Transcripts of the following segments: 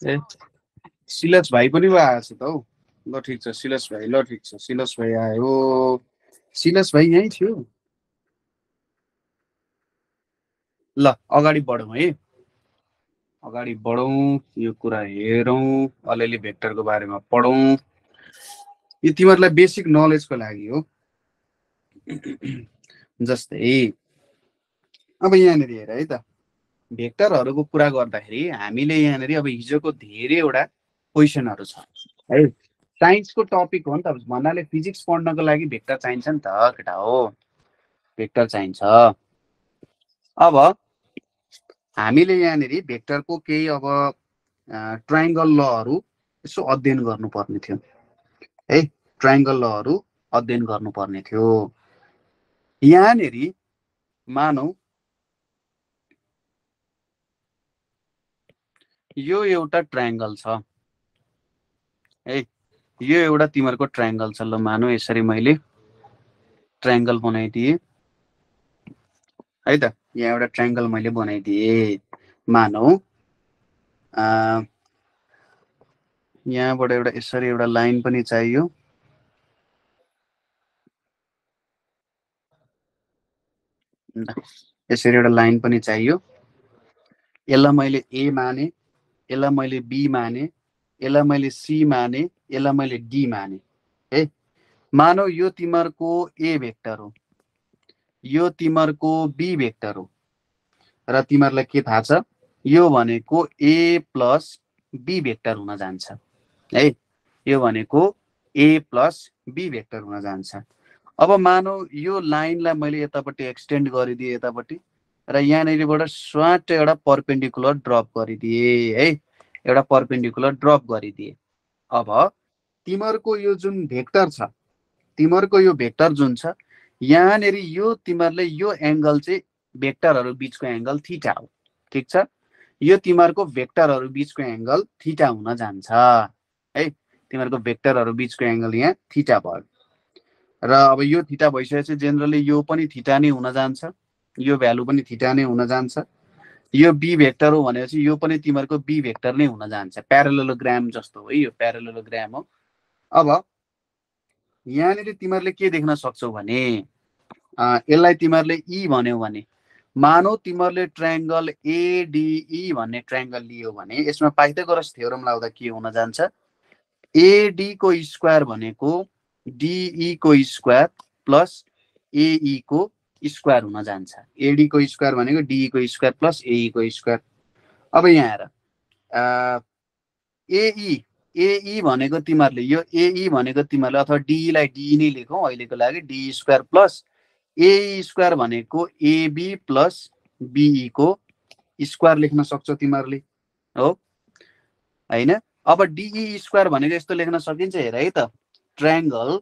ए सिलस भाइ पनि पो आएछ त हौ। ल ठिक छ सिलस भाइ, ल ठिक छ सिलस भाइ आयो। सिलस भाइ यहीँ थियो। ल अगाडि बढौँ है, अगाडि बढौँ, यो कुरा हेरौँ, अलिअलि भेक्टरको बारेमा पढौँ। यो तिमीहरूलाई बेसिक नलेजको लागि हो। जस्तै अब यहाँनिर हेर है त, भेक्टरहरूको कुरा गर्दाखेरि हामीले यहाँनिर अब हिजोको धेरैवटा क्वेसनहरू छ है। साइन्सको टपिक हो नि त, भन्नाले फिजिक्स पढ्नको लागि भेक्टर चाहिन्छ नि त केटा हो, भेक्टर चाहिन्छ। अब हामीले यहाँनिर भेक्टरको केही अब ट्राइङ्गल लहरू यसो अध्ययन गर्नुपर्ने थियो है, ट्राइङ्गल लहरू अध्ययन गर्नुपर्ने थियो। यहाँनिर मानौ यो एउटा ट्राइङ्गल छ है, यो एउटा तिमीहरूको ट्राइङ्गल छ। ल मानौ यसरी मैले ट्राइङ्गल बनाइदिएँ है त, यहाँ एउटा ट्राइङ्गल मैले बनाइदिएँ। मानौ यहाँबाट एउटा यसरी एउटा लाइन पनि चाहियो, यसरी एउटा लाइन पनि चाहियो। यसलाई मैले ए माने, यसलाई मैले बी माने, यसलाई मैले सी माने, यसलाई मैले डी माने है। मानौ यो तिमीहरूको ए भेक्टर हो, यो तिमीहरूको बी भेक्टर हो, र तिमीहरूलाई के थाहा छ, यो भनेको ए प्लस बी भेक्टर हुन जान्छ है, यो भनेको ए प्लस बी भेक्टर हुन जान्छ। अब मानौ यो लाइनलाई मैले यतापट्टि एक्सटेन्ड गरिदिएँ यतापट्टि, र यहाँनिरबाट स्वाट एउटा पर्पेन्डिकुलर ड्रप गरिदिएँ है, एउटा पर्पेन्डिकुलर ड्रप गरिदिएँ। अब तिमीहरूको यो जुन भेक्टर छ, तिमीहरूको यो भेक्टर जुन छ यहाँनिर, यो तिमीहरूले यो एङ्गल चाहिँ भेक्टरहरू बिचको एङ्गल थीटा हो, ठिक छ। यो तिमीहरूको भेक्टरहरू बिचको एङ्गल थीटा हुन जान्छ है, तिमीहरूको भेक्टरहरू बिचको एङ्गल यहाँ थीटा भयो। र अब यो थीटा भइसकेपछि जेनरली यो पनि थीटा नै हुन जान्छ, यो भ्यालु पनि थीटा नै हुन जान्छ। यो बी भेक्टर हो भनेपछि यो पनि तिमीहरूको बी भेक्टर नै हुन जान्छ, प्यारालेलोग्राम जस्तो हो यो, प्यारालेलोग्राम हो। अब यहाँनिर तिमीहरूले के देख्न सक्छौ भने, यसलाई तिमीहरूले ई भन्यौ भने, मानौ तिमीहरूले ट्राइङ्गल एडिई भन्ने ट्राइङ्गल लियो भने यसमा पाइथागोरस थ्योरम लाउँदा के हुन जान्छ, एडी को स्क्वायर भनेको डिई को स्क्वायर प्लस एई को स्क्वायर हुन जान्छ। एडी को स्क्वायर भनेको डिई को स्क्वायर प्लस एई को स्क्वायर। अब यहाँ हेर, एई भनेको तिमीहरूले यो एई भनेको तिमीहरूले अथवा डीलाई डी नै लेखौँ अहिलेको लागि, D square plus A square भनेको एबी प्लस बिई को स्क्वायर लेख्न सक्छौ तिमीहरूले हो होइन। अब डिई स्क्वायर भनेको यस्तो लेख्न सकिन्छ, हेर है त, ट्राइङ्गल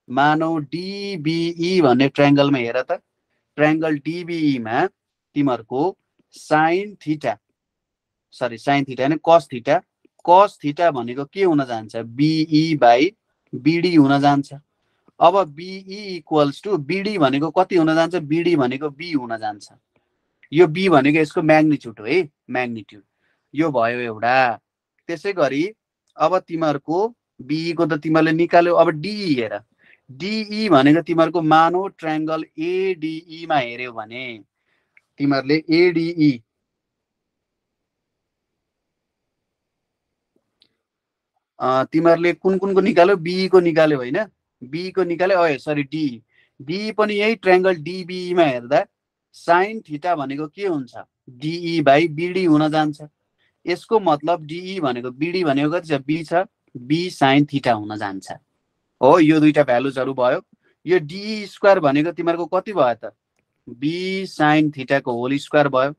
मानौ डिबिई भन्ने ट्राइङ्गलमा हेर त, ट्राइङ्गल डिबिईमा तिमीहरूको sine theta, sorry sine theta होइन कस थीटा, कस थीटा भनेको के हुन जान्छ, बिई बाई बिडी हुन जान्छ। अब बिई इक्वल्स टु बिडी भनेको कति हुन जान्छ, बिडी भनेको बी हुन जान्छ। यो बी भनेको यसको म्याग्निट्युड हो है, म्याग्निट्युड यो भयो एउटा। त्यसै गरी अब तिमीहरूको बिई को त तिमीहरूले निकाल्यौ। अब डिई हेर, डिई भनेको तिमीहरूको मानौ ट्राइङ्गल एडिईमा हेऱ्यौ भने तिमीहरूले एडिई तिमीहरूले कुन कुनको निकाल्यौ, बिई को निकाल्यौ होइन, बिई को निकाल्यो, सरी डिई, डिई पनि यही ट्राइङ्गल डिबिईमा हेर्दा साइन थीटा भनेको के हुन्छ, डिई बाई बिडी हुन जान्छ। यसको मतलब डिई भनेको बिडी भनेको कति छ, बी छ, बी साइन थीटा हुन जान्छ हो। यो दुईटा भ्यालुजहरू भयो। यो डिई स्क्वायर भनेको तिमीहरूको कति भयो त, बी साइन थीटाको होल स्क्वायर भयो।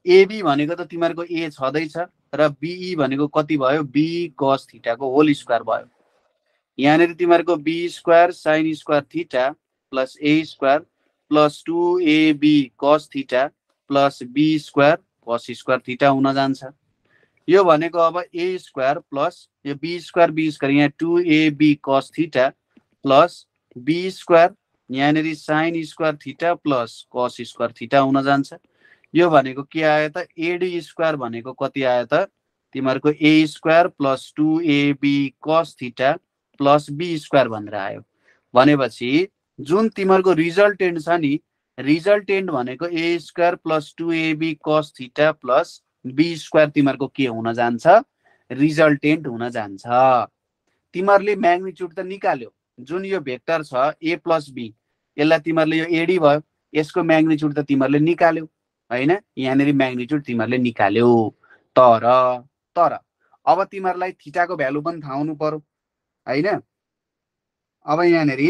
एबी भनेको त तिमीहरूको ए छँदैछ, र बिई भनेको कति भयो, बी कस थीटाको होल स्क्वायर भयो। यहाँनिर तिमीहरूको B square sine square theta plus A square plus 2ab cos theta plus B square cos square theta हुन जान्छ। यो भनेको अब ए स्क्वायर प्लस यो बी स्क्वायर यहाँ 2ab cos theta plus B square यहाँनिर sine square theta plus cos square theta हुन जान्छ। यो भनेको के आयो त, एडी स्क्वायर भनेको कति आयो त, तिमीहरूको A square plus 2ab cos theta plus B square भनेर आयो। भनेपछि जुन तिमीहरूको रिजल्टेन्ट छ नि, रिजल्टेन्ट भनेको A square plus 2ab cos theta plus B square तिमीहरूको के हुन जान्छ, रिजल्टेन्ट हुन जान्छ। तिमीहरूले म्याग्निट्युड त निकाल्यो, जुन यो भेक्टर छ ए प्लस बी, यसलाई तिमीहरूले यो एडी भयो, यसको म्याग्निट्युड त तिमीहरूले निकाल्यो हैन, यहाँनिर म्याग्निट्युड तिमीहरूले निकाल्यो। तर तर अब तिमीहरूलाई थीटाको भ्यालु पनि थाहा हुनु पर्यो हैन। अब यहाँनिर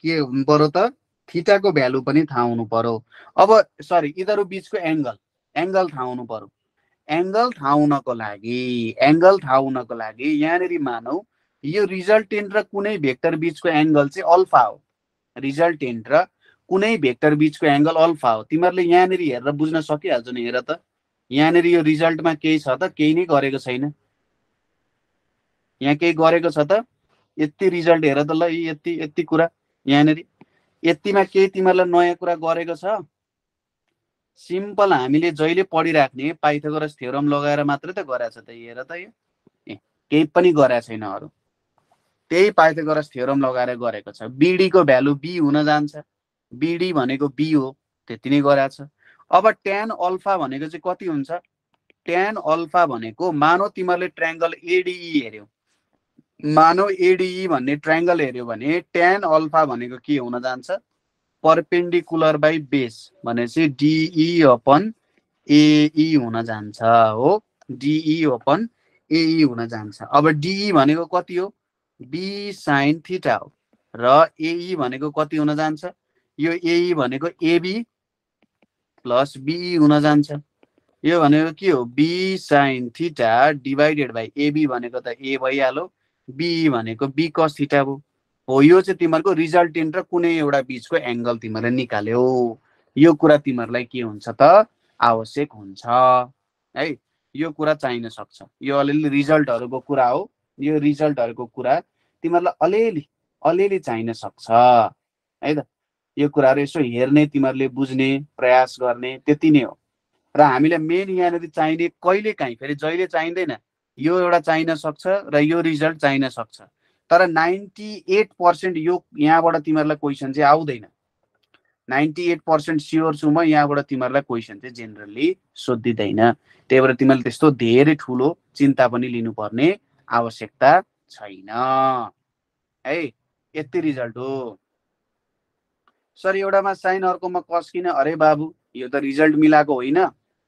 के हुनु पर्यो त, थीटाको भ्यालु पनि थाहा हुनु पर्यो। अब सरी, यिनीहरू बीचको एंगल थाहा हुनु पर्यो। एंगल थाहा हुनको लागि यहाँनिर मानौ यो रिजल्टेन्ट र कुनै भेक्टर बीचको एंगल चाहिँ अल्फा हो। रिजल्टेन्ट र कुनै भेक्टर बीचको एंगल अल्फा हो। तिमीहरूले यहाँनिर हेरेर बुझ्न सकिहाल्छौ नि। हेर त, यहाँनिर यो रिजल्टमा केही छ त? केही नै गरेको छैन। यहाँ केही गरेको छ त? यति रिजल्ट हेर त ल, यति कुरा यहाँनिर, यतिमा केही तिमीहरूलाई नयाँ कुरा गरेको छ? सिम्पल हामीले जहिले पढिराख्ने पाइथागोरस थ्योरम लगाएर मात्रै त गरेछ त। हेर त, यो केही पनि गरेको छैन अरू, त्यही पाइथागोरस थ्योरम लगाएर गरेको छ। बीडी को भ्यालु बी हुन जान्छ, बीडी भनेको बी हो, त्यति नै गरेको छ। अब tan अल्फा भनेको चाहिँ कति हुन्छ? tan अल्फा भनेको, मानौ तिमीहरूले ट्रायंगल एडीई हेर्यौ, मानौ एडीई भन्ने ट्रायंगल हेर्यौ भने tan अल्फा भनेको के हुन जान्छ? परपेन्डिकुलर बाई बेस भनेपछि डिई अपन एई हुन जान्छ हो, डिई अपन एई हुन जान्छ। अब डिई भनेको कति हो? बी साइन थीटा हो, र एई भनेको कति हुन जान्छ? यो एई भनेको एबी प्लस बीई हुन जान्छ। यो भनेको के हो? B sine theta divided by AB भनेको त ए भइहाल्यो, बीई भनेको बी कस थीटा हो। यो चाहिँ तिमीहरूको रिजल्टेन्ट र कुनै एउटा बीचको एंगल तिमीहरूले निकाल्यौ। यो कुरा तिमीहरूलाई के हुन्छ त? आवश्यक हुन्छ है। यो कुरा चाहिन सक्छ। यो अलिअलि रिजल्टहरूको कुरा हो। यो रिजल्टहरूको कुरा तिमीहरूलाई अलिअलि चाहिन सक्छ है त। यो कुराहरू यसो हेर्ने, तिमीहरूले बुझ्ने प्रयास गर्ने, त्यति नै हो। र हामीलाई मेन यहाँनिर चाहिने कहिलेकाहीँ, फेरि जहिले चाहिँदैन, यो एउटा चाहिन सक्छ र यो रिजल्ट चाहिन सक्छ। तर 98% यो यहाँबाट तिमीहरूलाई क्वेसन चाहिँ आउँदैन। 98% स्योर छु म, यहाँबाट तिमीहरूलाई क्वेसन चाहिँ जेनरली सोधिँदैन। त्यही भएर तिमीहरूले त्यस्तो धेरै ठुलो चिन्ता पनि लिनुपर्ने आवश्यकता छैन है। यति रिजल्ट हो। सर एउटामा साइन अर्कोमा कस किन? अरे बाबु, यो त रिजल्ट मिलाएको होइन।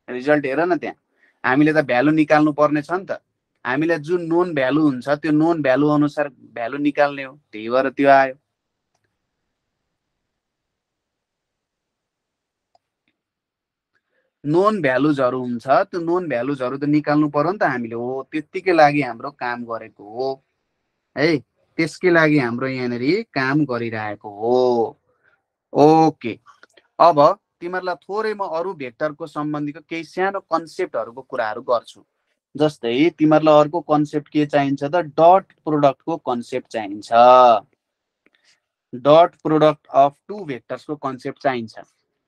रिजल्ट हेर न, त्यहाँ हामीले त भ्यालु निकाल्नु पर्ने छ नि त। हामीलाई जुन नोन भ्यालु हुन्छ त्यो नोन भ्यालु अनुसार भ्यालु निकाल्ने हो, त्यही भएर त्यो आयो। नोन भ्यालुजहरू हुन्छ, त्यो नोन भ्यालुजहरू त निकाल्नु पर्यो नि त हामीले। हो, त्यतिकै लागि हाम्रो काम गरेको हो है, त्यसकै लागि हाम्रो यहाँनिर काम गरिरहेको हो। ओके, अब तिमीहरूलाई थोरै म अरू भेक्टरको सम्बन्धीको केही सानो कन्सेप्टहरूको कुराहरू गर्छु। जस्तै तिमीहरूलाई अर्को कन्सेप्ट के चाहिन्छ त? डट प्रोडक्टको कन्सेप्ट चाहिन्छ। डट प्रोडक्ट अफ टु भेक्टर्सको कन्सेप्ट चाहिन्छ।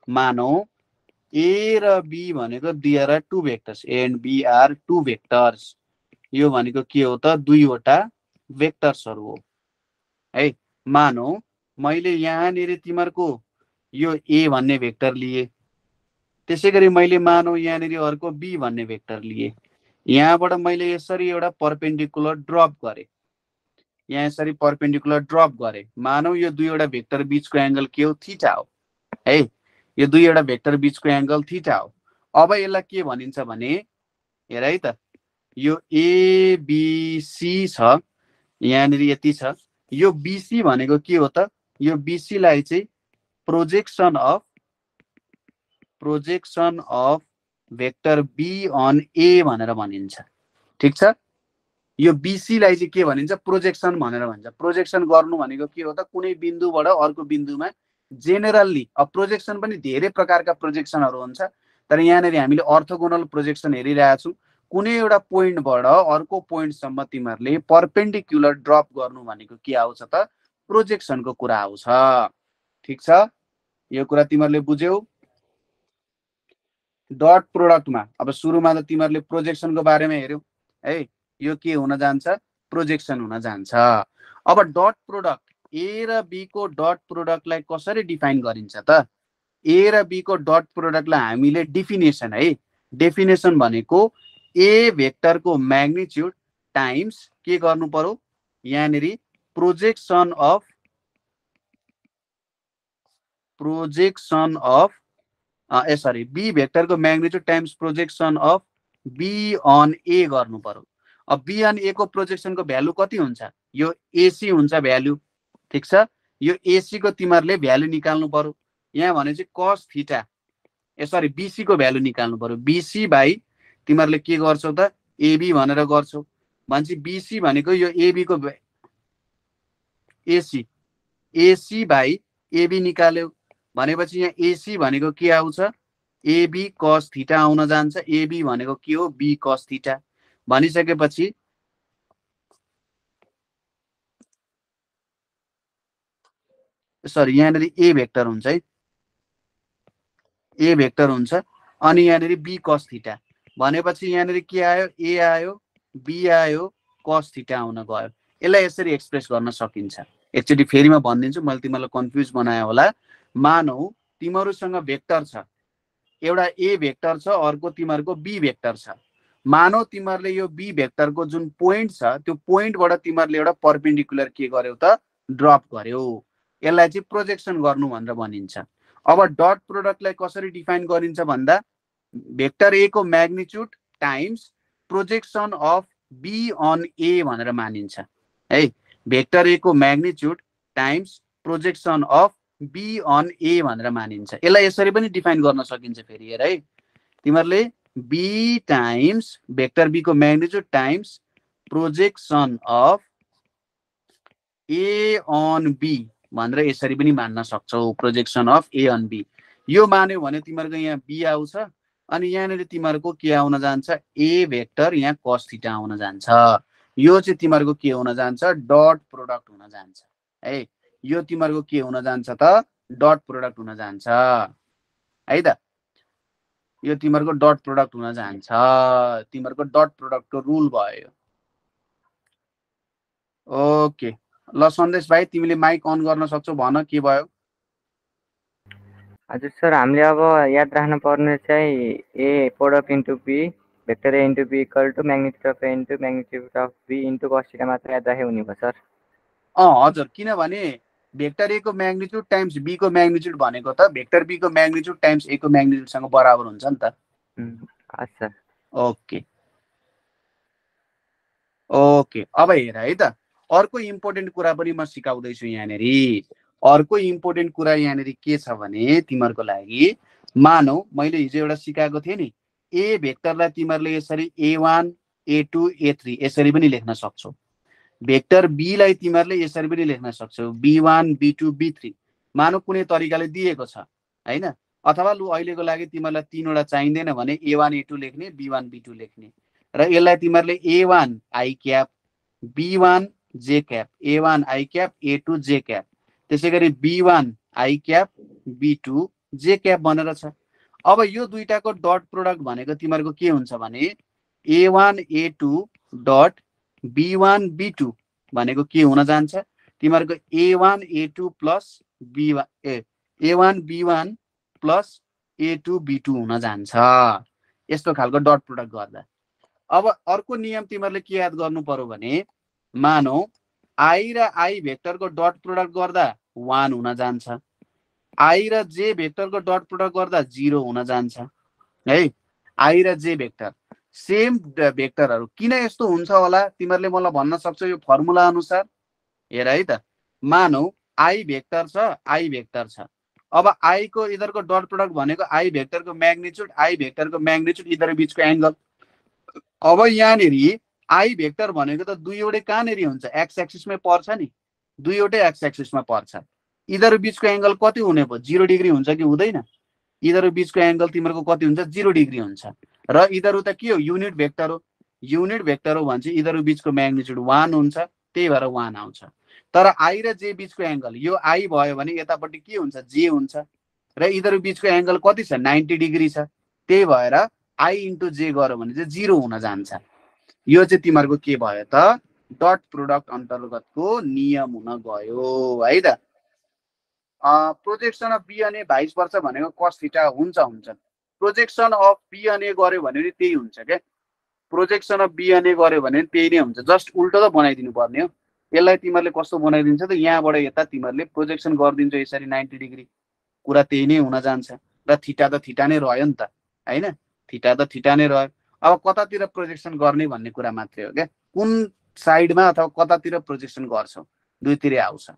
मानौ ए र बी भनेको दिएर two vectors, A and B are two vectors. यो भनेको के हो त? दुईवटा भेक्टर्सहरू हो है। मानौ मैले यहाँनिर तिमीहरूको यो ए भन्ने भेक्टर लिए, त्यसै गरी मैले मानौ यहाँनिर अर्को बी भन्ने भेक्टर लिए। यहाँबाट मैले यसरी एउटा परपेन्डिकुलर ड्रप गरेँ, यहाँ यसरी परपेन्डिकुलर ड्रप गरेँ। मानौ यो दुईवटा भेक्टर बीचको एंगल के हो? थीटा हो है। यो दुईवटा भेक्टर बीचको एंगल थीटा हो। अब यसलाई के भनिन्छ भने, हेर है त, यो एबिसी छ, यहाँनिर यति छ। यो बीसी भनेको के हो त? यो बीसी लाई चाहिँ projection of vector B on A भनेर भनिन्छ। ठिक छ। यो बीसी लाई चाहिँ के भनिन्छ? प्रोजेक्सन भनेर भन्छ। प्रोजेक्सन गर्नु भनेको के हो त? कुनै बिन्दुबाट अर्को बिन्दुमा जेनरली, अब प्रोजेक्सन पनि धेरै प्रकारका प्रोजेक्सनहरू हुन्छ, तर यहाँनिर हामीले अर्थोगोनल प्रोजेक्सन हेरिरहेछौँ। कुनै एउटा पोइन्टबाट अर्को पोइन्टसम्म तिमीहरूले परपेन्डिकुलर ड्रप गर्नु भनेको के आउँछ त? प्रोजेक्सनको कुरा आउँछ। ठिक छ, यो कुरा तिमीहरूले बुझ्यौ। डट प्रोडक्टमा अब सुरुमा त तिमीहरूले प्रोजेक्सनको बारेमा हेर्यौ, है, यो के हुन जान्छ, प्रोजेक्सन हुन जान्छ। अब डट प्रोडक्ट ए र बी को डट प्रोडक्टलाई कसरी डिफाइन गरिन्छ त? ए र बी को डट प्रोडक्टलाई हामीले डेफिनेसन है, डेफिनेसन भनेको ए भेक्टरको म्याग्निट्युड टाइम्स के गर्नु पर्यो, यहाँनिर प्रोजेक्सन अफ सरी बी भेक्टरको magnitude times projection of B on A गर्नु पर्यो। अब बी अन ए को प्रोजेक्सनको भ्यालु कति हुन्छ, यो एसी हुन्छ भ्यालु, ठिक छ। यो एसी को तिमीहरूले भ्यालु निकाल्नु पर्यो। यहाँ भने चाहिँ कस थीटा सरी बीसी को भ्यालु निकाल्नु पर्यो। बीसी बाई तिमीहरूले के गर्छौ त, एबी भनेर गर्छौ। भनेपछि बीसी भनेको यो एबी को एसी, एसी बाई एबी निकाल्यो भनेपछि यहाँ एसी भनेको के आउँछ, एबी कस थीटा आउन जान्छ। एबी भनेको के हो, बी कस थीटा भनिसकेपछि सरी यहाँनिर ए भेक्टर हुन्छ है, ए भेक्टर हुन्छ। अनि यहाँनिर बी कस थीटा भनेपछि यहाँनिर के आयो, ए आयो, बी आयो, कस थीटा आउन गयो। यसलाई यसरी एक्सप्रेस गर्न सकिन्छ। एकचोटि फेरि म भनिदिन्छु, मैले तिमीलाई कन्फ्युज बनायो होला। मानौ तिमीहरूसँग भेक्टर छ, एउटा ए भेक्टर छ, अर्को तिमीहरूको बी भेक्टर छ। मानौ तिमीहरूले यो बी भेक्टरको जुन पोइन्ट छ त्यो पोइन्टबाट तिमीहरूले एउटा परपेन्डिकुलर के गर्यौ त, ड्रप गर्यौ। यसलाई चाहिँ प्रोजेक्सन गर्नु भनेर भनिन्छ। अब डट प्रोडक्टलाई कसरी डिफाइन गरिन्छ भन्दा भेक्टर ए को magnitude times projection of B on A भनेर मानिन्छ है। भेक्टर ए को magnitude times projection of B on A भनेर मानिन्छ। यसलाई यसरी पनि डिफाइन गर्न सकिन्छ। फेरि हेर है, तिमीहरूले बी टाइम्स भेक्टर बी को magnitude times projection of A on B भनेर यसरी पनि मान्न सक्छौ, projection of A on B. यो मान्यो भने तिमीहरूको यहाँ बी आउँछ अनि यहाँनिर तिमीहरूको के आउन जान्छ, ए भेक्टर यहाँ कस थीटा आउन जान्छ। यो चाहिँ तिमीहरूको के हुन जान्छ, डट प्रोडक्ट हुन जान्छ है। यो तिमीहरूको के हुन जान्छ त, डट प्रोडक्ट हुन जान्छ है त। यो तिमीहरूको डट प्रोडक्ट हुन जान्छ, तिमीहरूको डट प्रोडक्टको रुल भयो। ओके ल सन्देश भाइ, तिमीले माइक अन गर्न सक्छौ, भन के भयो। हजुर सर, हामीले अब याद राख्नु पर्ने चाहिँ A product into B vector A into B equal to magnitude of A into magnitude of B into cos theta मात्र याद राखे हुने भयो सर। हजुर, किनभने भेक्टर ए को म्याग्निट्युड टाइम्स बी को म्याग्निट्युड भनेको त भेक्टर बी को म्याग्निट्युड टाइम्स ए को म्याग्निट्युडसँग बराबर हुन्छ नि त। अच्छा ओके ओके, अब हेर है त, अर्को इम्पोर्टेन्ट कुरा पनि म सिकाउँदैछु यहाँनिर। अर्को इम्पोर्टेन्ट कुरा यहाँनिर के छ भने तिमीहरूको लागि, मानौ मैले हिजो एउटा सिकाएको थिएँ नि, ए भेक्टरलाई तिमीहरूले यसरी A1 A2 A3 यसरी पनि लेख्न सक्छौ। भेक्टर बी लाई तिमीहरूले यसरी पनि लेख्न सक्छौ, B1 B2 B3। मानौ कुनै तरिकाले दिएको छ हैन, अथवा लु अहिलेको लागि तिमीहरूलाई तीनवटा चाहिँदैन भने A1 A2 लेख्ने, B1 B2 लेख्ने, र यसलाई तिमीहरूले A1 I cap, B1 J cap, A1 I cap, A2 J cap, त्यसै गरी B1 I cap, B2 J cap भनेर छ। अब यो दुईटाको डट प्रोडक्ट भनेको तिमीहरूको के हुन्छ भने A1 A2 dot B1 B2 भनेको के हुन जान्छ, तिमीहरूको A1 A2 plus A1 B1 plus A2 B2 हुन जान्छ, यस्तो खालको डट प्रोडक्ट गर्दा। अब अर्को नियम तिमीहरूले के याद गर्नु पर्यो भने, मानौ आई र आई भेक्टरको डट प्रोडक्ट गर्दा 1 हुन जान्छ, आई र जे भेक्टरको डट प्रोडक्ट गर्दा 0 हुन जान्छ है। आई र जे भेक्टर सेम भेक्टरहरू किन यस्तो हुन्छ होला तिमीहरूले मलाई भन्न सक्छौ यो फर्मुला अनुसार। हेर है त, मानौ आई भेक्टर छ, आई भेक्टर छ। अब आई को इधरको डट प्रोडक्ट भनेको आई भेक्टरको म्याग्निट्युड, आई भेक्टरको म्याग्निट्युड इधर बीचको एंगल। अब यहाँनिर आई भेक्टर भनेको त दुईवटै कहाँनिर हुन्छ, एक्स एक्सिसमै पर्छ नि, दुईवटै एक्स एक्सिसमा पर्छ। इधर बीचको एंगल कति हुने भयो, 0 डिग्री हुन्छ कि हुँदैन। इधर बीचको एंगल तिमीहरूको कति हुन्छ, 0 डिग्री हुन्छ। र इधर त के हो, युनिट भेक्टर हो। युनिट भेक्टर हो भने चाहिँ इधर बीचको म्याग्निट्युड 1 हुन्छ, त्यही भएर 1 आउँछ। तर आई र जे बीचको एंगल, यो आई भयो भने यतापट्टि के हुन्छ, जे हुन्छ, र इधर बीचको एंगल कति छ, 90 डिग्री छ, त्यही भएर आई इन्टु जे गर्यो भने चाहिँ 0 हुन जान्छ। यो चाहिँ तिमीहरूको के भयो त डट प्रोडक्ट अन्तर्गतको नियम हुन गयो है त। प्रोजेक्सन अफ बी अनि 22 वर्ष भनेको कस थीटा हुन्छ प्रोजेक्सन अफ बी अनि गर्यो भने त्यही हुन्छ क्या। प्रोजेक्सन अफ बी अनि गर्यो भने त्यही नै हुन्छ, जस्ट उल्टो त बनाइदिनु पर्ने हो। यसलाई तिमीहरूले कस्तो बनाइदिन्छ त यहाँबाट यता तिमीहरूले प्रोजेक्सन गरिदिन्छ यसरी 90 डिग्री, कुरा त्यही नै हुन जान्छ र थीटा त थीटा नै रह्यो नि त हैन, थीटा त थीटा नै रह्यो। अब कतातिर प्रोजेक्सन गर्ने भन्ने कुरा मात्रै हो क्या, कुन साइडमा अथवा कतातिर प्रोजेक्सन गर्छौ दुईतिरै आउँछ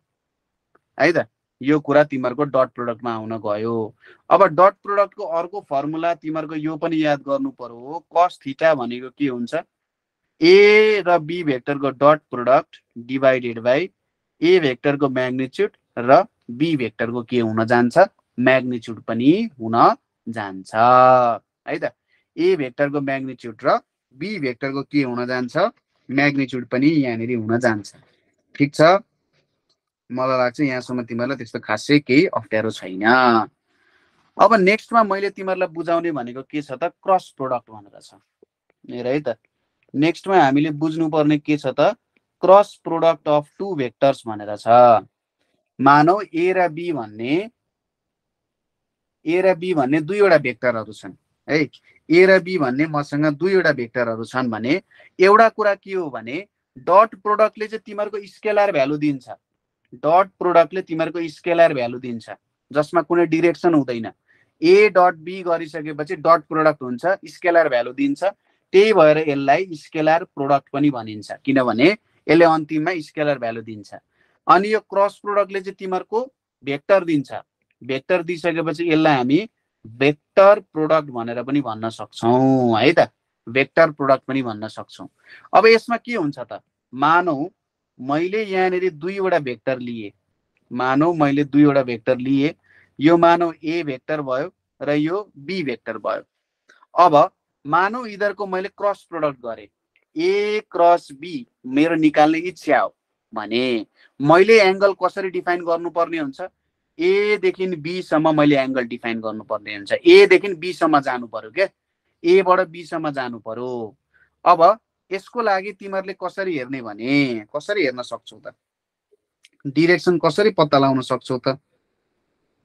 है त। यो कुरा तिमीहरूको डट प्रोडक्टमा आउन गयो। अब डट प्रोडक्टको अर्को फर्मुला तिमीहरूको यो पनि याद गर्नु पर्यो, कस थीटा भनेको के हुन्छ ए र बी भेक्टरको dot product divided by A भेक्टरको म्याग्निट्युड र बी भेक्टरको के हुन जान्छ म्याग्निट्युड पनि हुन जान्छ है त। ए भेक्टरको म्याग्निट्युड र बी भेक्टरको के हुन जान्छ म्याग्निट्युड पनि यहाँनिर हुन जान्छ। ठिक छ, मलाई लाग्छ यहाँसम्म तिमीहरूलाई त्यस्तो खासै केही अप्ठ्यारो छैन। अब नेक्स्टमा मैले तिमीहरूलाई बुझाउने भनेको के छ त क्रस प्रोडक्ट भनेर छ हेर है त। नेक्स्टमा हामीले बुझ्नुपर्ने के छ त cross product of two vectors भनेर छ। मानौ ए र बी भन्ने दुईवटा भेक्टरहरू छन् है, ए र बी भन्ने मसँग दुईवटा भेक्टरहरू छन् भने एउटा कुरा के हो भने डट प्रोडक्टले चाहिँ तिमीहरूको स्केलर भ्यालु दिन्छ, डट प्रोडक्टले तिमीहरूको स्केलर भ्यालु दिन्छ जसमा कुनै डिरेक्सन हुँदैन। ए डट बी गरिसकेपछि डट प्रोडक्ट हुन्छ, स्केलर भ्यालु दिन्छ, त्यही भएर यसलाई स्केलर प्रोडक्ट पनि भनिन्छ किनभने यसले अन्तिममा स्केलर भ्यालु दिन्छ। अनि यो क्रस प्रोडक्टले चाहिँ तिमीहरूको भेक्टर दिन्छ, भेक्टर दिइसकेपछि यसलाई हामी भेक्टर प्रोडक्ट भनेर पनि भन्न सक्छौँ है त, भेक्टर प्रोडक्ट पनि भन्न सक्छौँ। अब यसमा के हुन्छ त मानौ मैले यहाँनिर दुईवटा भेक्टर लिए, मानौ मैले दुईवटा भेक्टर लिए, यो मानौ ए भेक्टर भयो र यो बी भेक्टर भयो। अब मानौ यिनीहरूको मैले क्रस प्रोडक्ट गरेँ, ए क्रस बी मेरो निकाल्ने इच्छा हो भने मैले एङ्गल कसरी डिफाइन गर्नुपर्ने हुन्छ ए देखि बी सम्म मैले एङ्गल डिफाइन गर्नुपर्ने हुन्छ, ए देखि बी सम्म जानु पर्यो क्या, ए बाट बी सम्म जानु पर्यो। अब यसको लागि तिमीहरूले कसरी हेर्ने भने कसरी हेर्न सक्छौ त डिरेक्सन कसरी पत्ता लगाउन सक्छौ त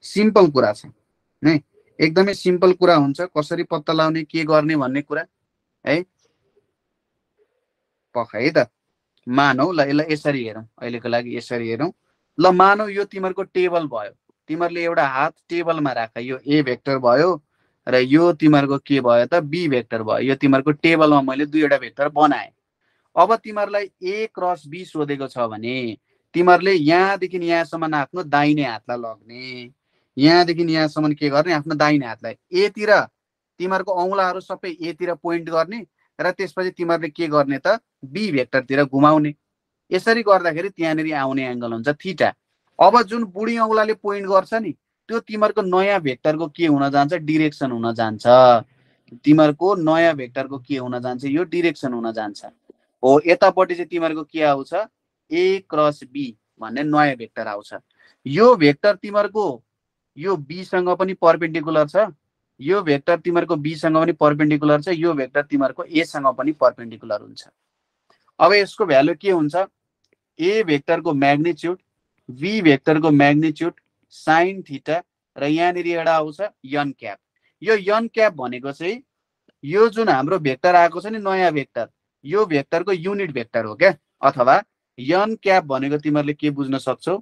सिम्पल कुरा छ है, एकदमै सिम्पल कुरा हुन्छ कसरी पत्ता लगाउने के गर्ने भन्ने कुरा है। पख है त मानौ ल यसलाई यसरी हेरौँ, अहिलेको लागि यसरी हेरौँ ल। मानौ यो तिमीहरूको टेबल भयो, तिमीहरूले एउटा हात टेबलमा राख, यो ए भेक्टर भयो र यो तिमीहरूको के भयो त बी भेक्टर भयो, यो तिमीहरूको टेबलमा मैले दुईवटा भेक्टर बनाएँ। अब तिमीहरूलाई ए क्रस बी सोधेको छ भने तिमीहरूले यहाँदेखि यहाँसम्म आफ्नो दाहिने हातलाई लग्ने, यहाँदेखि यहाँसम्म के गर्ने आफ्नो दाहिने हातलाई एतिर तिमीहरूको औँलाहरू सबै एतिर पोइन्ट गर्ने र त्यसपछि तिमीहरूले के गर्ने त बी भेक्टरतिर घुमाउने। यसरी गर्दाखेरि त्यहाँनिर आउने एङ्गल हुन्छ थीटा। अब जुन बुढी औँलाले पोइन्ट गर्छ नि त्यो तिमीहरूको नयाँ भेक्टरको के हुन जान्छ डिरेक्सन हुन जान्छ, तिमीहरूको नयाँ भेक्टरको के हुन जान्छ यो डिरेक्सन हुन जान्छ हो। यतापट्टि चाहिँ तिमीहरूको के आउँछ ए क्रस बी भन्ने नयाँ भेक्टर आउँछ। यो भेक्टर तिमीहरूको यो बीसँग पनि पर्पेन्डिकुलर छ, यो भेक्टर तिमीहरूको बीसँग पनि पर्पेन्डिकुलर छ, यो भेक्टर तिमीहरूको एसँग पनि पर्पेन्डिकुलर हुन्छ। अब यसको भ्यालु के हुन्छ ए भेक्टरको म्याग्निट्युड बी भेक्टरको म्याग्निट्युड साइन थीटा र यहाँनिर एउटा आउँछ यन क्याप। यो यन क्याप भनेको चाहिँ यो जुन हाम्रो भेक्टर आएको छ नि नयाँ भेक्टर यो भेक्टरको युनिट भेक्टर हो क्या, अथवा यन क्याप भनेको तिमीहरूले के बुझ्न सक्छौ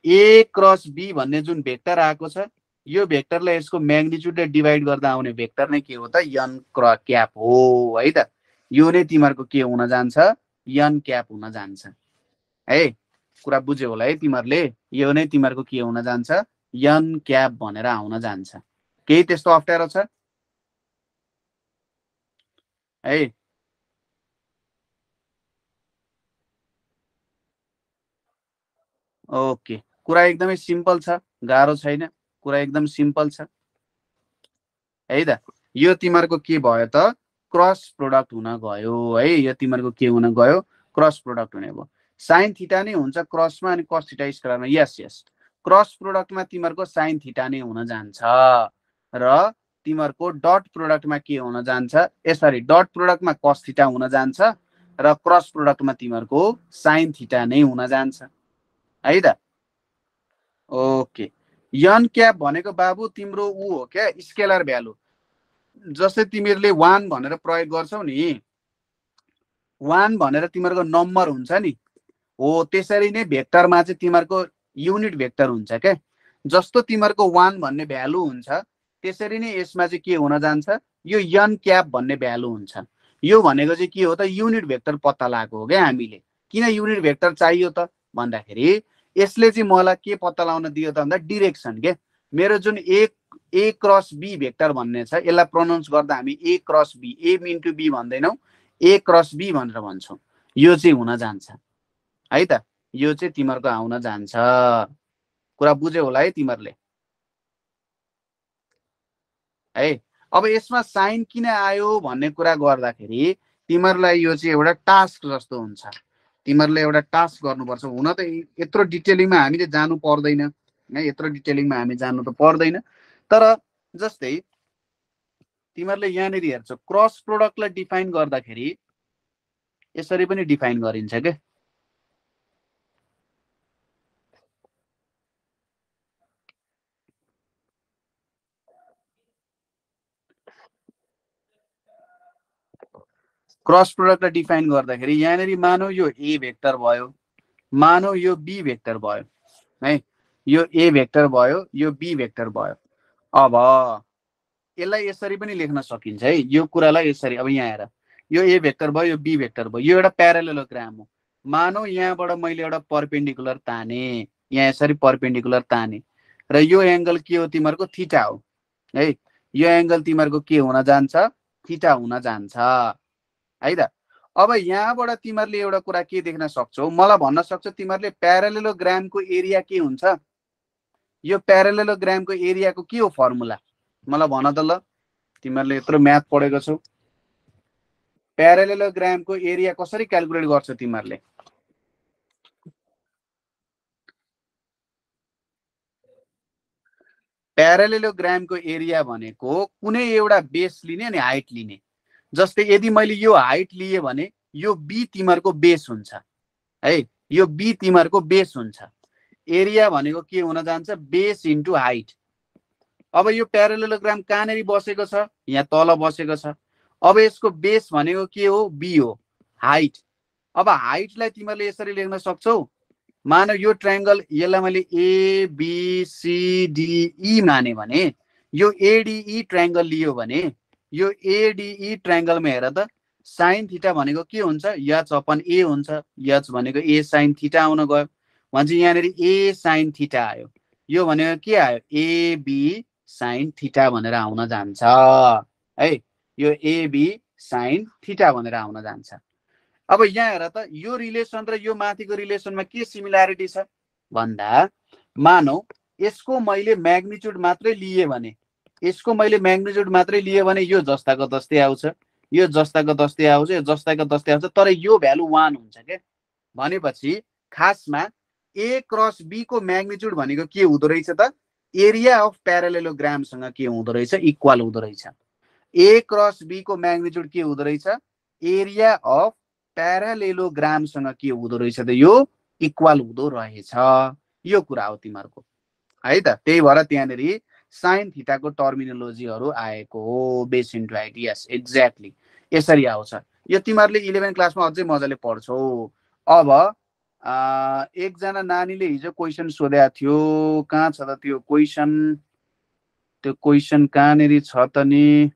ए क्रस बी भन्ने जुन भेक्टर आएको छ यो भेक्टरलाई यसको म्याग्निट्युडले डिभाइड गर्दा आउने भेक्टर नै के हो त यन क्याप हो है त। यो नै तिमीहरूको के हुन जान्छ यन क्याप हुन जान्छ है, कुरा बुझ्यौ होला है तिमीहरूले, यो नै तिमीहरूको के हुन जान्छ यन क्याप भनेर आउन जान्छ। केही त्यस्तो अप्ठ्यारो छ है? ओके, कुरा एकदमै सिम्पल छ, गाह्रो छैन, कुरा एकदम सिम्पल छ है त। यो तिमीहरूको के भयो त क्रस प्रोडक्ट हुन गयो है, यो तिमीहरूको के हुन गयो क्रस प्रोडक्ट हुने भयो। साइन थीटा नै हुन्छ क्रसमा अनि कस थीटा स्क्वायरमा, यस यस क्रस प्रोडक्टमा तिमीहरूको साइन थीटा नै हुन जान्छ र तिमीहरूको डट प्रोडक्टमा के हुन जान्छ सरी डट प्रोडक्टमा कस थीटा हुन जान्छ र क्रस प्रोडक्टमा तिमीहरूको साइन थीटा नै हुन जान्छ है त। ओके, यन क्याप भनेको बाबु तिम्रो ऊ हो क्या, स्केलर भ्यालु। जस्तै तिमीहरूले 1 भनेर प्रयोग गर्छौ नि, 1 भनेर तिमीहरूको नम्बर हुन्छ नि, हो त्यसरी नै भेक्टरमा चाहिँ तिमीहरूको युनिट भेक्टर हुन्छ क्या। जस्तो तिमीहरूको 1 भन्ने भ्यालु हुन्छ त्यसरी नै यसमा चाहिँ के हुन जान्छ, यो यन क्याप भन्ने भ्यालु हुन्छ। यो भनेको चाहिँ के हो त, युनिट भेक्टर पत्ता लगाएको हो क्या हामीले। किन युनिट भेक्टर चाहियो त भन्दाखेरि यसले चाहिँ मलाई के पत्ता लगाउन दियो त भन्दा डिरेक्सन के। मेरो जुन ए क्रस बी भेक्टर भन्ने छ यसलाई प्रोनाउन्स गर्दा हामी A cross B, A into B भन्दैनौँ, ए क्रस बी भनेर भन्छौँ। यो चाहिँ हुन जान्छ है त, यो चाहिँ तिमीहरूको आउन जान्छ। कुरा बुझ्यौ होला है तिमीहरूले है। अब यसमा साइन किन आयो भन्ने कुरा गर्दाखेरि तिमीहरूलाई यो चाहिँ एउटा टास्क जस्तो हुन्छ, तिमीहरूले एउटा टास्क गर्नुपर्छ। हुन त यत्रो डिटेलिङमा हामीले जानु पर्दैन है, यत्रो डिटेलिङमा हामी जानु त पर्दैन, तर जस्तै तिमीहरूले यहाँनिर हेर्छौ क्रस प्रोडक्टलाई डिफाइन गर्दाखेरि यसरी पनि डिफाइन गरिन्छ के। क्रस प्रोडक्टलाई डिफाइन गर्दाखेरि यहाँनिर मानौ यो ए भेक्टर भयो, मानौ यो बी भेक्टर भयो है, यो ए भेक्टर भयो, यो बी भेक्टर भयो। अब यसलाई यसरी पनि लेख्न सकिन्छ है, यो कुरालाई यसरी। अब यहाँ हेर, यो ए भेक्टर भयो, यो बी भेक्टर भयो, यो एउटा प्यारालेलोग्राम हो। मानौ यहाँबाट मैले एउटा परपेन्डिकुलर ताने, यहाँ यसरी परपेन्डिकुलर ताने, र यो एङ्गल के हो तिमीहरूको थीटा हो है। यो एङ्गल तिमीहरूको के हुन जान्छ, थीटा हुन जान्छ है त। अब यहाँबाट तिमीहरूले एउटा कुरा के देख्न सक्छौ, मलाई भन्न सक्छौ तिमीहरूले प्यारालेलोग्रामको एरिया के हुन्छ। यो प्यारालेलोग्रामको एरियाको के हो फर्मुला, मलाई भन त ल। तिमीहरूले यत्रो म्याथ पढेको छौ, प्यारालेलोग्रामको एरिया कसरी क्याल्कुलेट गर्छौ तिमीहरूले? प्यारालेलोग्रामको एरिया भनेको कुनै एउटा बेस लिने अनि हाइट लिने। जस्तै यदि मैले यो हाइट लिएँ भने यो बी तिमीहरूको बेस हुन्छ है, यो बी तिमीहरूको बेस हुन्छ। एरिया भनेको के हुन जान्छ, बेस इन्टु हाइट। अब यो प्यारालेलोग्राम कहाँनिर बसेको छ, यहाँ तल बसेको छ। अब यसको बेस भनेको के हो, बी हो, हाइट। अब हाइटलाई तिमीहरूले यसरी लेख्न सक्छौ, मानौ यो ट्रायङ्गल यसलाई मैले एबिसिडिई माने भने, यो एडिई ट्रायङ्गल लियो भने यो एडिई ट्रायङ्गलमा हेर त, साइन थीटा भनेको के हुन्छ, एच अपन ए हुन्छ। एच भनेको ए साइन थीटा आउन गयो भनेपछि यहाँनिर ए साइन थीटा आयो। यो भनेको के आयो, एबी साइन थीटा भनेर आउन जान्छ है। यो एबी साइन थीटा भनेर आउन जान्छ। अब यहाँ हेर त, यो रिलेसन र यो माथिको रिलेसनमा के सिमिल्यारिटी छ भन्दा, मानौ यसको मैले म्याग्निट्युड मात्रै लिए भने, यसको मैले म्याग्निट्युड मात्रै लिए भने यो जस्ताको तस्तै आउँछ, यो जस्ताको तस्तै आउँछ, यो जस्ताको तस्तै आउँछ, तर यो भ्यालु 1 हुन्छ के। भनेपछि खासमा ए क्रस बी को म्याग्निट्युड भनेको के हुँदो रहेछ त, एरिया अफ प्यारालेलोग्रामसँग के हुँदो रहेछ, इक्वल हुँदो रहेछ। ए क्रस बी को म्याग्निट्युड के हुँदो रहेछ, एरिया अफ प्यारालेलोग्रामसँग के हुँदो रहेछ त, यो इक्वल हुँदो रहेछ। यो कुरा हो तिमीहरूको है त। त्यही भएर त्यहाँनिर साइन थीटाको टर्मिनोलोजीहरू आएको हो, बेस इन्टु हाइट। यस एक्ज्याक्टली यसरी आउँछ। यो तिमीहरूले 11 क्लासमा अझै मजाले पढ्छौ। अब एकजना नानीले हिजो क्वेसन सोधेको थियो, कहाँ छ त त्यो क्वेसन, त्यो क्वेसन कहाँनिर छ त नि,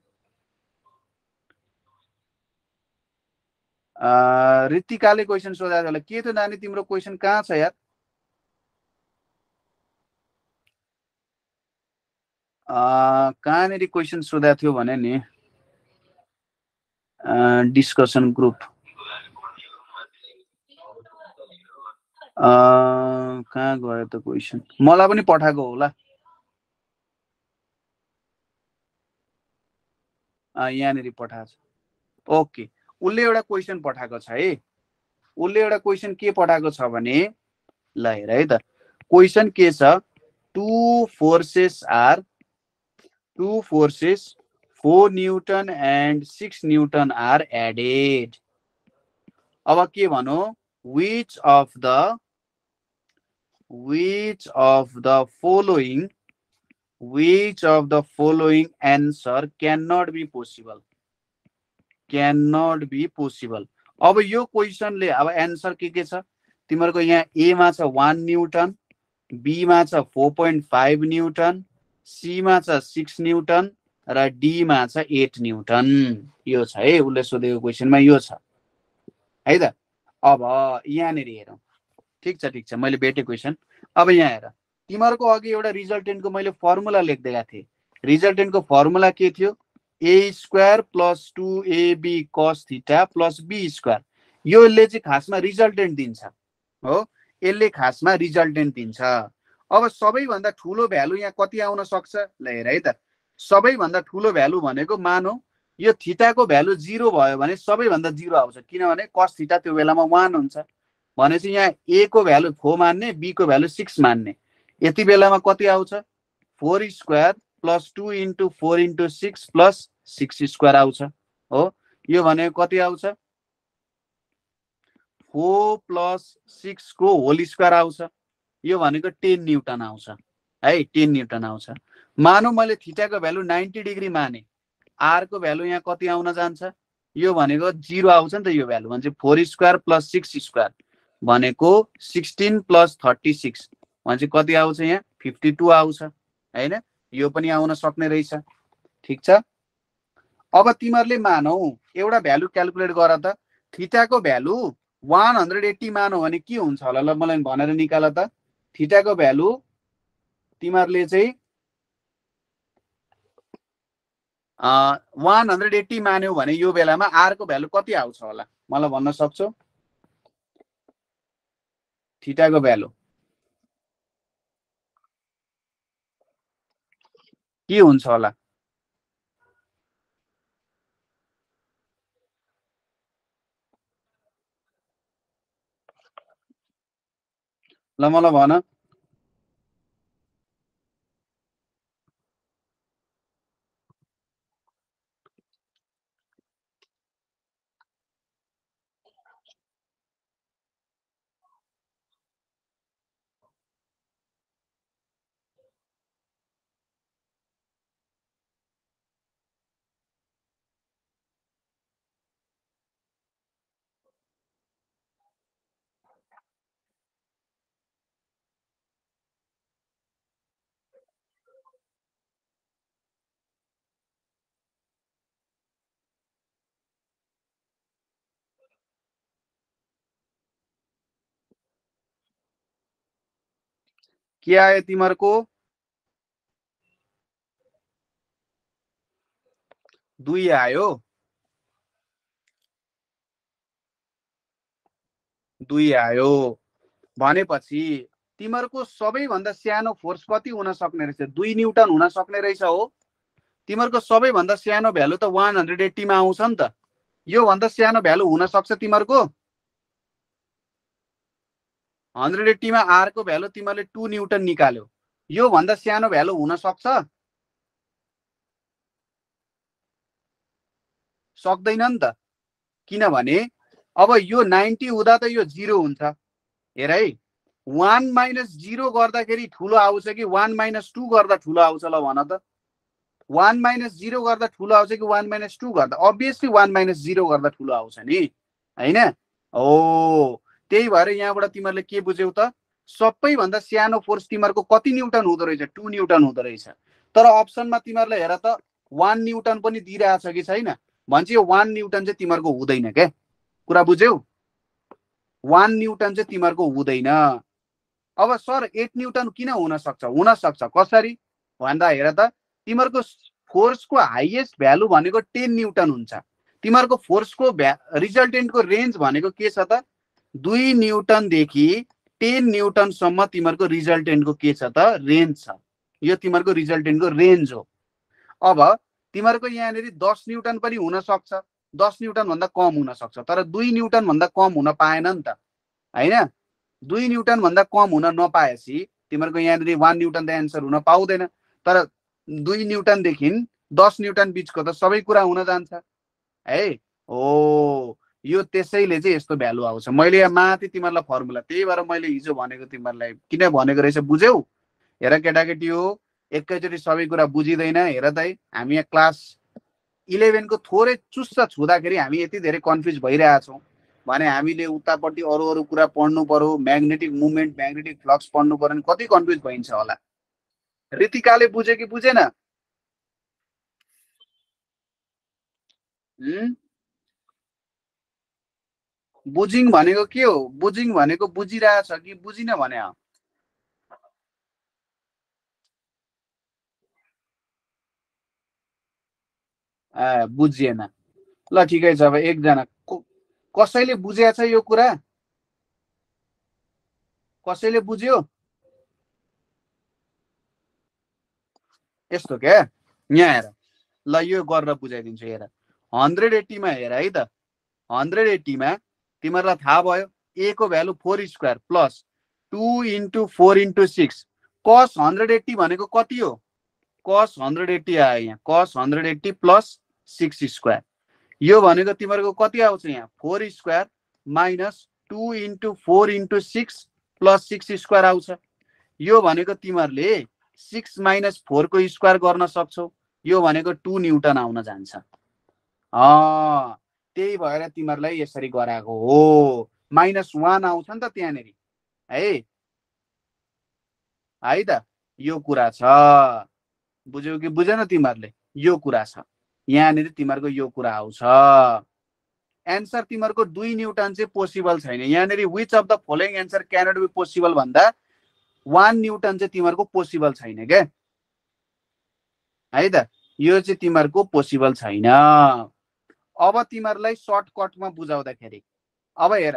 ऋतिकाले क्वेसन सोधेको थियो। के थियो नानी तिम्रो क्वेसन कहाँ छ यार? कहाँनिर क्वेसन सोधेको थियो भने नि, डिस्कसन ग्रुप कहाँ गयो त क्वेसन, मलाई पनि पठाएको होला। यहाँनिर पठाएको छ। ओके, उसले एउटा क्वेसन पठाएको छ है। उसले एउटा क्वेसन के पठाएको छ भने, ल हेर है त, क्वेसन के छ, two forces 4 newton and 6 newton are added. अब के भनौँ, which of the following answer cannot be possible. अब यो क्वेसनले अब एन्सर के छ तिमीहरूको, यहाँ ए मा छ 1 न्युटन, बी मा छ 4.5 न्युटन, सी मा छ 6 न्युटन र डी मा छ 8 न्युटन। यो छ है उसले सोधेको क्वेसनमा, यो छ है त। अब यहाँनिर हेरौँ, ठिक छ मैले भेटेँ क्वेसन। अब यहाँ हेर, तिमीहरूको अघि एउटा रिजल्टेन्टको मैले फर्मुला लेखिदिएको थिएँ। रिजल्टेन्टको फर्मुला के थियो, A square plus 2ab cos theta plus B square. योले चाहिँ खासमा रिजल्टेन्ट दिन्छ हो, यसले खासमा रिजल्टेन्ट दिन्छ। अब सबैभन्दा ठुलो भ्यालु यहाँ कति आउन सक्छ, ल हेर है त। सबैभन्दा ठुलो भ्यालु भनेको मानौ यो थीटाको भ्यालु 0 भयो भने सबैभन्दा 0 आउँछ, किनभने cos थीटा त्यो बेलामा 1 हुन्छ। भनेपछि यहाँ ए को भ्यालु 4 मान्ने, बी को भ्यालु 6 मान्ने। यति बेलामा कति आउँछ, 4 square plus 2 into 4 into 6 plus 6 square आउँछ हो। यो भनेको कति आउँछ, 4 प्लस 6 को होल स्क्वायर आउँछ। यो भनेको 10 न्युटन आउँछ है, 10 न्युटन आउँछ। मानौ मैले थीटाको भ्यालु 90 डिग्री माने, आर को भ्यालु यहाँ कति आउन जान्छ, यो भनेको 0 आउँछ नि त। यो भ्यालु भने 4 स्क्वायर प्लस 6 स्क्वायर भनेको 16 प्लस 36 भने कति आउँछ, यहाँ 52 आउँछ हैन। यो पनि आउन सक्ने रहेछ, ठिक छ। अब तिमीहरूले मानौ एउटा भ्यालु क्याल्कुलेट गर त, थीटाको भ्यालु 180 मानौ भने के हुन्छ होला, ल मलाई भनेर निकाल त। थीटाको भ्यालु तिमीहरूले चाहिँ 180 मान्यौ भने यो बेलामा आर को भ्यालु कति आउँछ होला, मलाई भन्न सक्छौ? थीटाको भ्यालु के हुन्छ होला? ल मलाई भन। के आयो तिमीहरूको? 2 आयो, 2 आयो भनेपछि तिमीहरूको सबैभन्दा सानो फोर्स कति हुन सक्ने रहेछ, 2 न्युटन हुन सक्ने रहेछ हो। तिमीहरूको सबैभन्दा सानो भ्यालु त 180 मा आउँछ नि त। यो भन्दा सानो भ्यालु हुन सक्छ तिमीहरूको? 180 मा आर को भ्यालु तिमीहरूले 2 न्युटन निकाल्यो, यो भन्दा सानो भ्यालु हुन सक्छ? सक्दैन नि त, किनभने अब यो 90 हुँदा त यो 0 हुन्छ। हेर है, 1 - 0 गर्दाखेरि ठुलो आउँछ कि 1 - 2 गर्दा ठुलो आउँछ, ल भन त। 1 - 0 गर्दा ठुलो आउँछ कि 1 - 2 गर्दा? अभियसली 1 - 0 गर्दा ठुलो आउँछ नि हैन हो। त्यही भएर यहाँबाट तिमीहरूले के बुझ्यौ त, सबैभन्दा सानो फोर्स तिमीहरूको कति न्युटन हुँदो रहेछ, 2 न्युटन हुँदो रहेछ। तर अप्सनमा तिमीहरूले हेर त 1 न्युटन पनि दिइरहेछ कि छैन, भन्छ यो 1 न्युटन चाहिँ तिमीहरूको हुँदैन के। कुरा बुझ्यौ? 1 न्युटन चाहिँ तिमीहरूको हुँदैन। अब सर 8 न्युटन किन हुन सक्छ? हुन सक्छ, कसरी भन्दा हेर त, तिमीहरूको फोर्सको हाइएस्ट भ्यालु भनेको 10 न्युटन हुन्छ। तिमीहरूको फोर्सको रिजल्टेन्टको रेन्ज भनेको के छ त, 2 न्युटनदेखि 10 न्युटनसम्म तिमीहरूको रिजल्टेन्टको के छ त, रेन्ज छ। यो तिमीहरूको रिजल्टेन्टको रेन्ज हो। अब तिमीहरूको यहाँनिर 10 न्युटन पनि हुन सक्छ, 10 न्युटन भन्दा कम हुन सक्छ, तर 2 न्युटन भन्दा कम हुन पाएन नि त हैन। 2 न्युटन भन्दा कम हुन नपाएपछि तिमीहरूको यहाँनिर 1 न्युटन त एन्सर हुन पाउँदैन। तर 2 न्युटनदेखि 10 न्युटन बिचको त सबै कुरा हुन जान्छ है हो। यो त्यसैले चाहिँ यस्तो भ्यालु आउँछ। मैले यहाँ माथि तिमीहरूलाई फर्मुला, त्यही भएर मैले हिजो भनेको तिमीहरूलाई किन भनेको रहेछ बुझ्यौ? हेर केटाकेटी हो, एकैचोटि सबै कुरा बुझिँदैन। हेर त है, हामी यहाँ क्लास 11 को थोरै चुस्स छुँदाखेरि हामी यति धेरै कन्फ्युज भइरहेछौँ भने हामीले उतापट्टि अरू अरू कुरा पढ्नु पर्यो, म्याग्नेटिक मुभमेन्ट, म्याग्नेटिक फ्लक्स पढ्नु पर्यो भने कति कन्फ्युज भइन्छ होला। ऋतिकाले बुझ्यो कि बुझेन? बुझिङ भनेको के हो? बुझिङ भनेको बुझिरहेछ कि बुझिन भने हो? बुझिएन। ल ठिकै छ, अब एकजना कसैले बुझेछ यो कुरा? कसैले बुझ्यो? यस्तो क्या, यहाँ हेर, ल यो गरेर बुझाइदिन्छु। हेर 180 मा हेर है त, 180 मा तिमीहरूलाई थाहा भयो ए को value 4 square plus 2 into 4 into 6 कस 180 भनेको कति हो? कस 180 आयो यहाँ, कस 180 प्लस 6 स्क्वायर। यो भनेको तिमीहरूको कति आउँछ यहाँ? 4 square minus 2 into 4 into 6 plus 6 square आउँछ। यो भनेको तिमीहरूले 6 माइनस 4 को स्क्वायर गर्न सक्छौ। यो भनेको 2 न्युटन आउन जान्छ। त्यही भएर तिमीहरूलाई यसरी गराएको हो। -1 आउँछ नि त त्यहाँनिर है त। यो कुरा छ, बुझ्यौ कि बुझेन तिमीहरूले? यो कुरा छ यहाँनिर, तिमीहरूको यो कुरा आउँछ। एन्सर तिमीहरूको 2 न्युटन चाहिँ पोसिबल छैन यहाँनिर। Which of the following answer cannot be possible भन्दा 1 न्युटन चाहिँ तिमीहरूको पोसिबल छैन क्या है त। यो चाहिँ तिमीहरूको पोसिबल छैन। अब तिमीहरूलाई सर्टकटमा बुझाउँदाखेरि, अब हेर,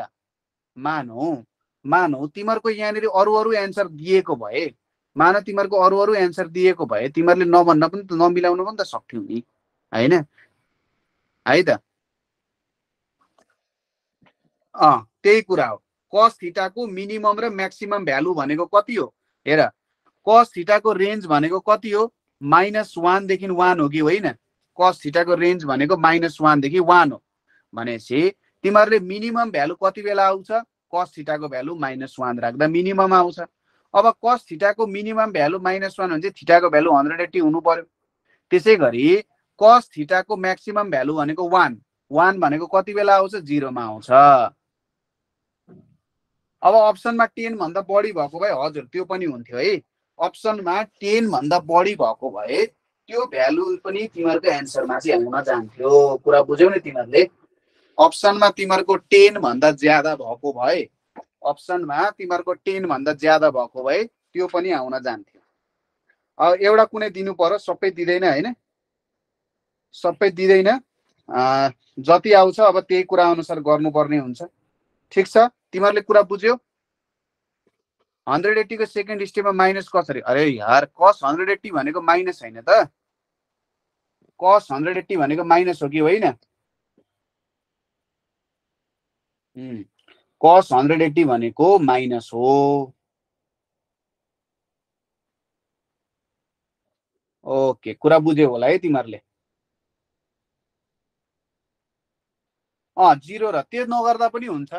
मानौ तिमीहरूको यहाँनिर अरू एन्सर दिएको भए, मानौ तिमीहरूको अरू एन्सर दिएको भए तिमीहरूले नभन्न पनि त, नमिलाउनु पनि त सक्थ्यौ नि, होइन है त? त्यही कुरा हो। कस थीटाको मिनिमम र म्याक्सिमम भ्यालु भनेको कति हो? हेर, कस थीटाको रेन्ज भनेको कति हो? -1 देखि 1 हो कि होइन? कस थीटाको रेन्ज भनेको -1 देखि 1 हो भनेपछि तिमीहरूले मिनिमम भ्यालु कति बेला आउँछ? कस थीटाको भ्यालु -1 राख्दा मिनिमम आउँछ। अब कस थीटाको मिनिमम भ्यालु -1 भने चाहिँ थीटाको भ्यालु 180 हुनु पर्यो। त्यसै गरी कस थीटाको म्याक्सिमम भ्यालु भनेको 1 भनेको कति बेला आउँछ? 0 मा आउँछ। अब अप्सनमा 10 भन्दा बढी भएको भए हजुर त्यो पनि हुन्थ्यो है। अप्सनमा 10 भन्दा बढी भएको भए त्यो भ्यालु पनि तिमीहरूको एन्सरमा चाहिँ आउन जान्थ्यो। कुरा बुझ्यौ नि तिमीहरूले? अप्सनमा तिमीहरूको 10 भन्दा ज्यादा भएको भए, अप्सनमा तिमीहरूको 10 भन्दा ज्यादा भएको भए त्यो पनि आउन जान्थ्यो। अब एउटा कुनै दिनु पर्यो, सबै दिँदैन होइन, सबै दिँदैन। जति आउँछ अब त्यही कुरा अनुसार गर्नुपर्ने हुन्छ। ठिक छ, तिमीहरूले कुरा बुझ्यौ? 180 को सेकेन्ड स्टेपमा माइनस कसरी? अरे यार, कस 180 भनेको माइनस होइन त? कस 180 भनेको माइनस हो कि होइन? कस 180 भनेको माइनस हो। ओके, कुरा बुझ्यौ होला है तिमीहरूले? 0 र त्यो नगर्दा पनि हुन्छ।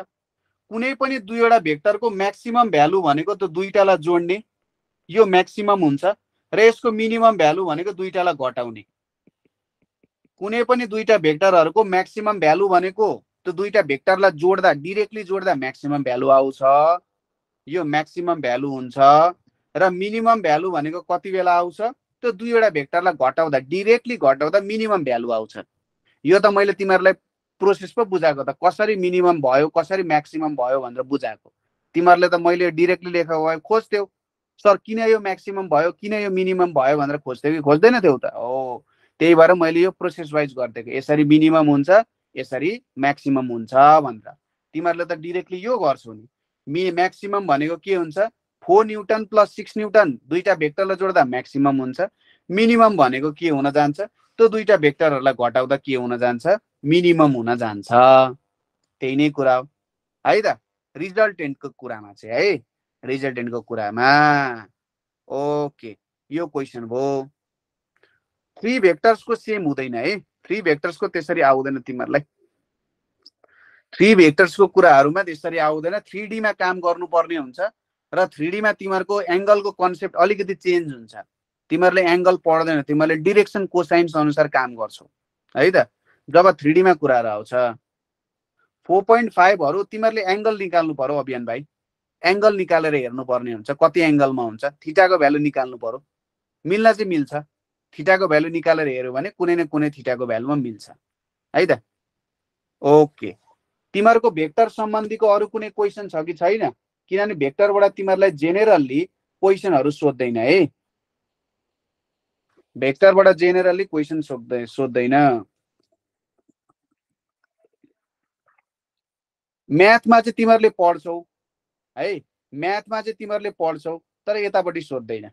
कुनै पनि दुईवटा भेक्टरको म्याक्सिमम भ्यालु भनेको त दुईटालाई जोड्ने, यो म्याक्सिमम हुन्छ, र यसको मिनिमम भ्यालु भनेको दुईटालाई घटाउने। कुनै पनि दुईटा भेक्टरहरूको म्याक्सिमम भ्यालु भनेको त्यो दुईटा भेक्टरलाई जोड्दा, डिरेक्टली जोड्दा म्याक्सिमम भ्यालु आउँछ, यो म्याक्सिमम भ्यालु हुन्छ। र मिनिमम भ्यालु भनेको कति बेला आउँछ? त्यो दुईवटा भेक्टरलाई घटाउँदा, डिरेक्टली घटाउँदा मिनिमम भ्यालु आउँछ। यो त मैले तिमीहरूलाई प्रोसेस पो बुझाएको त, कसरी मिनिमम भयो कसरी म्याक्सिमम भयो भनेर बुझाएको। तिमीहरूले त मैले डिरेक्टली लेखेको भए खोज्थ्यौ, सर किन यो म्याक्सिमम भयो किन यो मिनिमम भयो भनेर खोज्थ्यौ कि खोज्दैन थियौ त? हो, त्यही भएर मैले यो प्रोसेस वाइज गरिदिएको, यसरी मिनिमम हुन्छ यसरी म्याक्सिमम हुन्छ भनेर। तिमीहरूले त डिरेक्टली यो गर्छौ नि। म्याक्सिमम भनेको के हुन्छ? 4 न्युटन प्लस 6 न्युटन दुईटा भेक्टरलाई जोड्दा म्याक्सिमम हुन्छ। मिनिमम भनेको के हुन जान्छ? त्यो दुईटा भेक्टरहरूलाई घटाउँदा के हुन जान्छ? मिनिमम हुन जान्छ। त्यही नै कुरा हो है त, रिजल्टेन्टको कुरामा चाहिँ है, रिजल्टेन्टको कुरामा। ओके, यो क्वेसन भयो। 3 भेक्टर्सको सेम हुँदैन है, 3 भेक्टर्सको त्यसरी आउँदैन तिमीहरूलाई। 3 भेक्टर्सको कुराहरूमा त्यसरी आउँदैन, 3D मा काम गर्नुपर्ने हुन्छ र 3D मा तिमीहरूको एङ्गलको कन्सेप्ट अलिकति चेन्ज हुन्छ। तिमीहरूले एङ्गल पढ्दैन, तिमीहरूले डिरेक्सन कोसाइन्स अनुसार काम गर्छौ है त। जब 3D मा कुराहरू आउँछ 4.5 तिमीहरूले एङ्गल निकाल्नु पर्यो अभियान भाइ। एङ्गल निकालेर हेर्नुपर्ने हुन्छ, कति एङ्गलमा हुन्छ, थीटाको भ्यालु निकाल्नु पर्यो। मिल्न चाहिँ मिल्छ, थीटाको भ्यालु निकालेर हेऱ्यो भने कुनै न कुनै थीटाको भ्यालुमा मिल्छ है त। ओके, तिमीहरूको भेक्टर सम्बन्धीको अरू कुनै क्वेसन छ कि छैन? किनभने भेक्टरबाट तिमीहरूलाई जेनेरली क्वेसनहरू सोध्दैन है, भेक्टरबाट जेनेरली क्वेसन सोध्दैन। म्याथमा चाहिँ तिमीहरूले पढ्छौ है, म्याथमा चाहिँ तिमीहरूले पढ्छौ तर यतापट्टि सोध्दैन।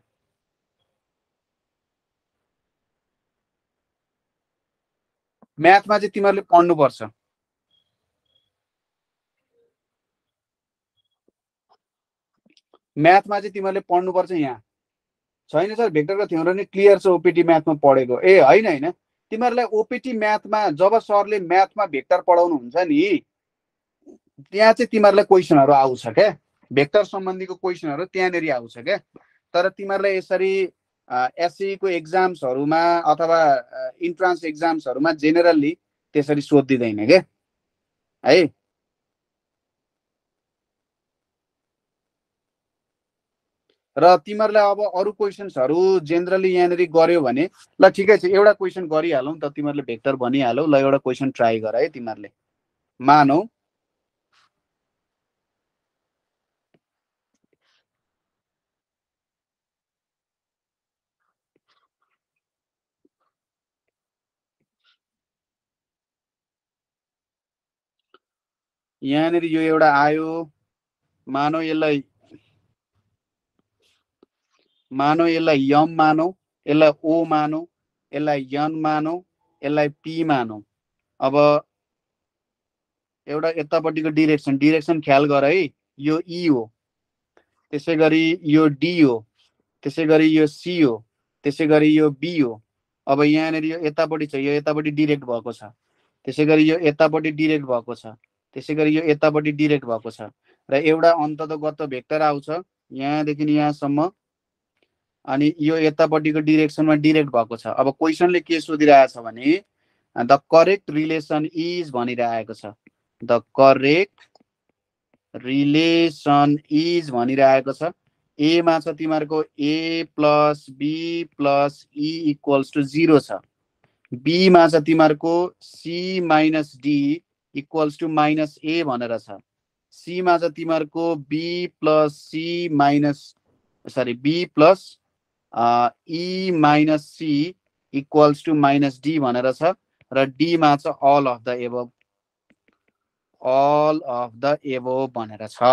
म्याथमा चाहिँ तिमीहरूले पढ्नुपर्छ। म्याथमा चाहिँ तिमीहरूले पढ्नुपर्छ। यहाँ छैन सर भेक्टरको थ्योरम नै क्लियर छ ओपिटी म्याथमा पढेको। ए होइन होइन, तिमीहरूलाई ओपिटी म्याथमा जब सरले म्याथमा भेक्टर पढाउनुहुन्छ नि त्यहाँ चाहिँ तिमीहरूलाई क्वेसनहरू आउँछ क्या, भेक्टर सम्बन्धीको क्वेसनहरू त्यहाँनिर आउँछ क्या। तर तिमीहरूलाई यसरी एससीको एक्जाम्सहरूमा अथवा इन्ट्रान्स एक्जाम्सहरूमा जेनेरली त्यसरी सोधिँदैन क्या है। र तिमीहरूलाई अब अरू क्वेसन्सहरू जेनरली यहाँनिर गर्यो भने ल ठिकै छ, एउटा क्वेसन गरिहालौ त, तिमीहरूले भेक्टर भनिहालौ। ल एउटा क्वेसन ट्राई गर है तिमीहरूले। मानौ यहाँनिर यो एउटा आयो, मानौ यसलाई यम मानौ, यसलाई ओ मानौ, यसलाई यन मानौ, यसलाई पी मानौ। अब एउटा यतापट्टिको डिरेक्सन ख्याल गर है, यो ई हो, त्यसै गरी यो डी हो, त्यसै गरी यो सी हो, त्यसै गरी यो बी हो। अब यहाँनिर यो यतापट्टि छ, यो यतापट्टि डिरेक्ट भएको छ, त्यसै गरी यो यतापट्टि डिरेक्ट भएको छ, त्यसै गरी यो यतापट्टि डिरेक्ट भएको छ र एउटा अन्ततगत भेक्टर आउँछ यहाँदेखि यहाँसम्म, अनि यो यतापट्टिको डिरेक्सनमा डिरेक्ट भएको छ। अब क्वेसनले के सोधिरहेछ भने द करेक्ट रिलेसन इज भनिरहेको छ, द करेक्ट रिलेसन इज भनिरहेको छ। एमा छ तिमीहरूको A plus B plus E equals to 0 छ, बीमा छ तिमीहरूको C minus D equals to minus A भनेर छ, सीमा छ तिमीहरूको B plus C minus B plus E minus C equals to minus D भनेर छ, र डीमा छ all of the above, all of the above भनेर छ।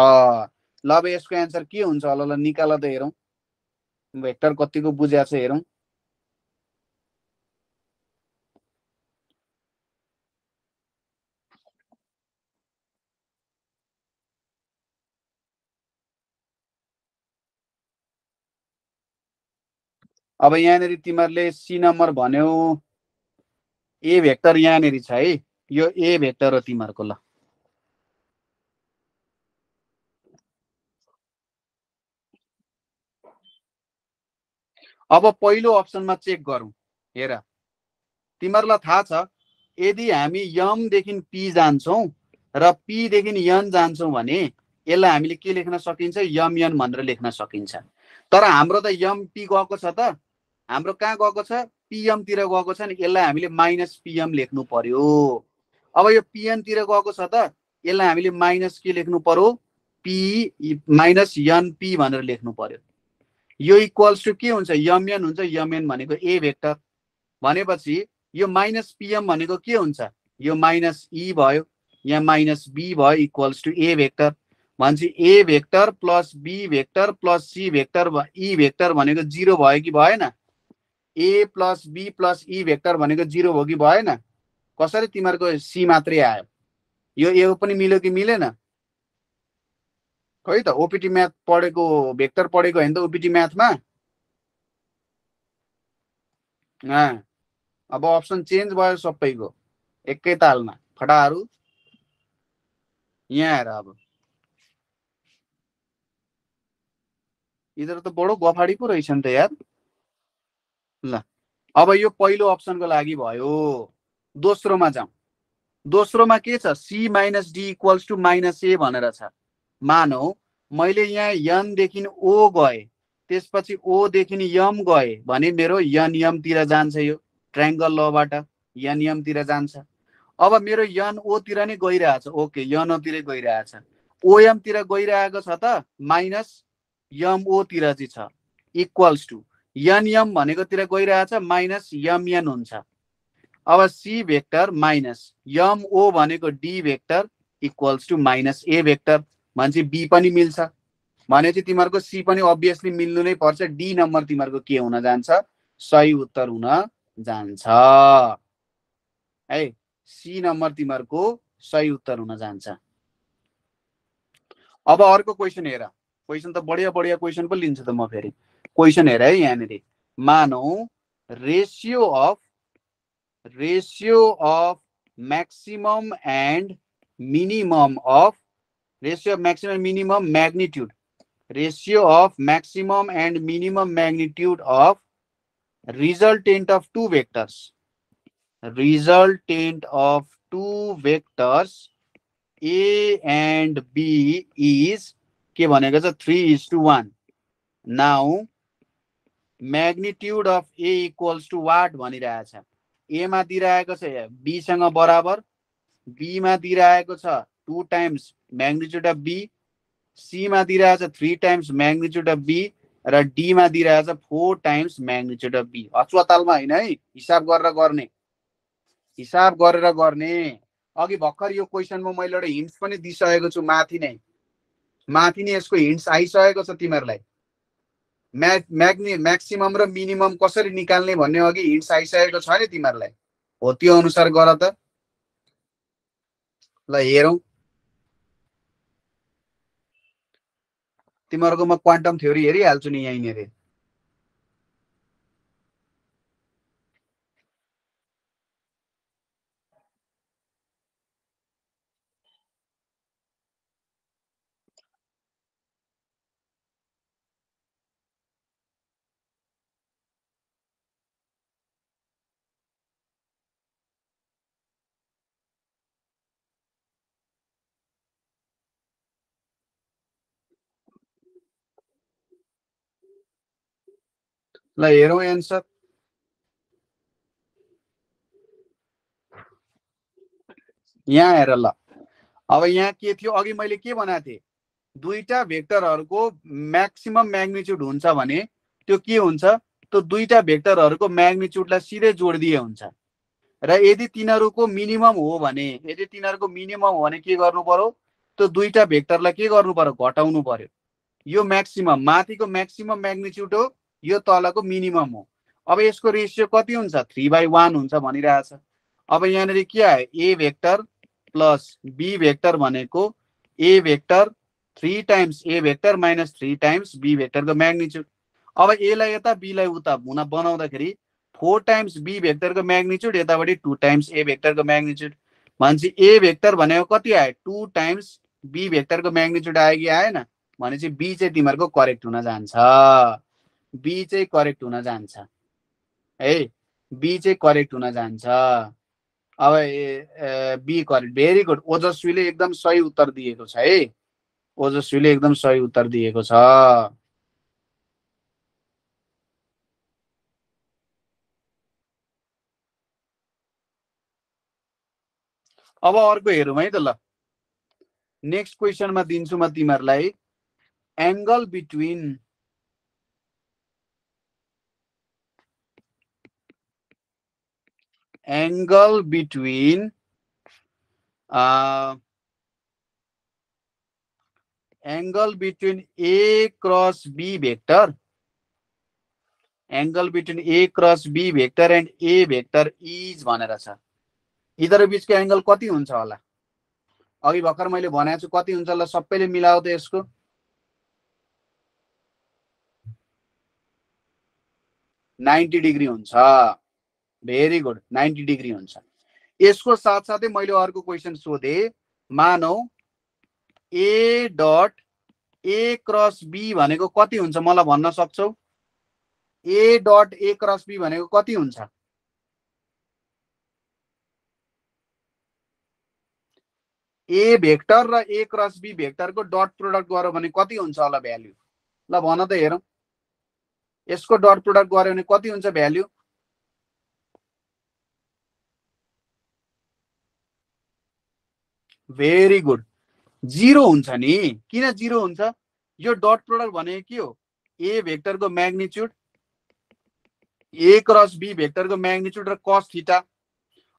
ल अब यसको एन्सर के हुन्छ होला, ल निकाल त हेरौँ, भेक्टर कतिको बुझ्या छ हेरौँ। अब यहाँनिर तिमीहरूले सी नम्बर भन्यौ, ए भेक्टर यहाँनिर छ है, यो ए भेक्टर हो तिमीहरूको। ल अब पहिलो अप्सनमा चेक गरौँ, हेर तिमीहरूलाई थाहा छ यदि हामी यमदेखि पी जान्छौँ र पीदेखि यन जान्छौँ भने यसलाई हामीले के लेख्न सकिन्छ, यम यन भनेर लेख्न सकिन्छ। तर हाम्रो त यम पी गएको छ त, हाम्रो कहाँ गएको छ, पिएमतिर गएको छ नि, यसलाई हामीले माइनस पिएम लेख्नु पर्यो। अब यो पिएनतिर गएको छ त, यसलाई हामीले माइनस के लेख्नु पर्यो, पी माइनस यन पी भनेर लेख्नु पर्यो। यो इक्वल्स टु के हुन्छ, यमएन हुन्छ, यमएन भनेको ए भेक्टर भनेपछि यो माइनस पिएम भनेको के हुन्छ, यो माइनस ई भयो, यहाँ माइनस बी भयो, इक्वल्स टु ए भेक्टर भनेपछि A vector plus B vector plus C vector E vector भनेको 0 भयो कि भएन, A plus B plus E vector भनेको 0 हो कि भएन। कसरी तिमीहरूको सी मात्रै आयो, यो ए पनि मिल्यो कि मिलेन, खै त ओपिटी म्याथ पढेको, भेक्टर पढेको होइन त ओपिटी म्याथमा। अब अप्सन चेन्ज भयो सबैको एकै तालमा, फटाहरू यहाँ हेर अब यिनीहरू त बडो गफाडी पो रहेछ नि त यार। ल अब यो पहिलो अप्सनको लागि भयो। दोस्रोमा जाउँ। दोस्रोमा के छ, C minus D equals to minus A भनेर छ। मानौ मैले यहाँ यनदेखि ओ गएँ, त्यसपछि ओदेखि यम गएँ भने मेरो यन यमतिर जान्छ। यो ट्रायङ्गल लबाट यन यमतिर जान्छ। अब मेरो यन ओतिर नै गइरहेछ। ओके, यन ओतिर गइरहेछ। ओएमतिर गइरहेको छ त माइनस यम ओतिर चाहिँ छ इक्वल्स टु यन यम भनेकोतिर गइरहेछ माइनस यम यन हुन्छ। अब C vector minus M O भनेको D vector equals to minus A vector भनेपछि बी पनि मिल्छ। भनेपछि तिमीहरूको सी पनि अभियसली मिल्नु नै पर्छ। डी नम्बर तिमीहरूको के हुन जान्छ, सही उत्तर हुन जान्छ है। सी नम्बर तिमीहरूको सही उत्तर हुन जान्छ। अब अर्को क्वेसन हेर। क्वेसन त बढिया बढिया क्वेसन पो लिन्छु त म फेरि। क्वेसन हेर है यहाँनिर। मानौ ratio of maximum and minimum of magnitude ratio of maximum and minimum magnitude of resultant of two vectors A and B is के भनेको छ 3:1। Now magnitude of A equals to what भनिरहेछ। A मा दिइरहेको छ B सँग बराबर, B मा दिइरहेको छ 2 times magnitude of B, C मा दिइरहेछ 3 टाइम्स मैग्नीट्यूड अफ B र D मा दिइरहेछ 4 टाइम्स मैग्नीट्यूड अफ B। अचुवातालमा हैन है, हिसाब गरेर गर्ने, हिसाब गरेर गर्ने। अघि भर्खर यो क्वेसनमा मैले एउटा हिन्ट्स पनि दिइसकेको छु। माथि नै यसको हिन्ट्स आइसकेको छ तिमीहरूलाई। म्याक्सिमम र मिनिमम कसरी निकाल्ने भन्ने अघि हिन्ट्स आइसकेको छ नि तिमीहरूलाई। हो त्यो अनुसार गर त। ल हेरौँ। तिमीहरूको म क्वान्टम थ्योरी हेरिहाल्छु नि यहीँनिर। ल हेरौँ एन्सर। यहाँ हेर ल। अब यहाँ के थियो, अघि मैले के भनेको थिएँ, दुईटा भेक्टरहरूको म्याक्सिमम म्याग्निट्युड हुन्छ भने त्यो के हुन्छ, त्यो दुईटा भेक्टरहरूको म्याग्निट्युडलाई सिधै जोडिदिए हुन्छ। र यदि तिनीहरूको मिनिमम हो भने के गर्नु पर्यो, त्यो दुईटा भेक्टरलाई के गर्नु पर्यो, घटाउनु पर्यो। यो म्याक्सिमम, माथिको म्याक्सिमम म्याग्निट्युड हो, यो तलको मिनिमम हो। अब यसको रेसियो कति हुन्छ, 3/1 हुन्छ भनिरहेछ। अब यहाँनिर के आयो, A vector plus B vector भनेको A vector 3 times A vector minus 3 times B भेक्टरको म्याग्निट्युड। अब एलाई यता बीलाई उता हुन बनाउँदाखेरि 4 टाइम्स बी भेक्टरको म्याग्निट्युड, यतापट्टि 2 टाइम्स ए भेक्टरको म्याग्निट्युड। भनेपछि ए भेक्टर भनेको कति आयो, 2 टाइम्स बी भेक्टरको म्याग्निट्युड आयो कि आएन, भनेपछि बी चाहिँ तिमीहरूको करेक्ट हुन जान्छ। बी चाहिँ करेक्ट हुन जान्छ है, बी चाहिँ करेक्ट हुन जान्छ। अब बी करेक्ट, भेरी गुड। ओजस्वीले एकदम सही उत्तर दिएको छ है, ओजस्वीले एकदम सही उत्तर दिएको छ। अब अर्को हेरौँ है त ल। नेक्स्ट क्वेसनमा दिन्छु म तिमीहरूलाई angle between A cross B vector, angle between A cross B vector and A vector is भनेर छ। यिनीहरू बीचको एंगल कति हुन्छ होला, अघि भर्खर मैले भनेको छु कति हुन्छ ल, सबैले मिलाऊ त यसको। नाइन्टी डिग्री हुन्छ। भेरी गुड, 90 डिग्री हुन्छ। यसको साथसाथै मैले अर्को क्वेसन सोधे। मानौ A dot A cross B भनेको कति हुन्छ मलाई भन्न सक्छौ? A dot A cross B भनेको कति हुन्छ? ए भेक्टर र ए क्रस बी भेक्टरको डट प्रोडक्ट गर्यो भने कति हुन्छ होला भ्याल्यु? ल भन त हेरौँ। यसको डट प्रोडक्ट गर्यो भने कति हुन्छ भ्याल्यु? भेरी गुड, 0 हुन्छ नि। किन 0 हुन्छ? यो डट प्रोडक्ट भनेको के हो? ए भेक्टरको म्याग्निट्युड, ए क्रस बी भेक्टरको म्याग्निट्युड र कस थीटा।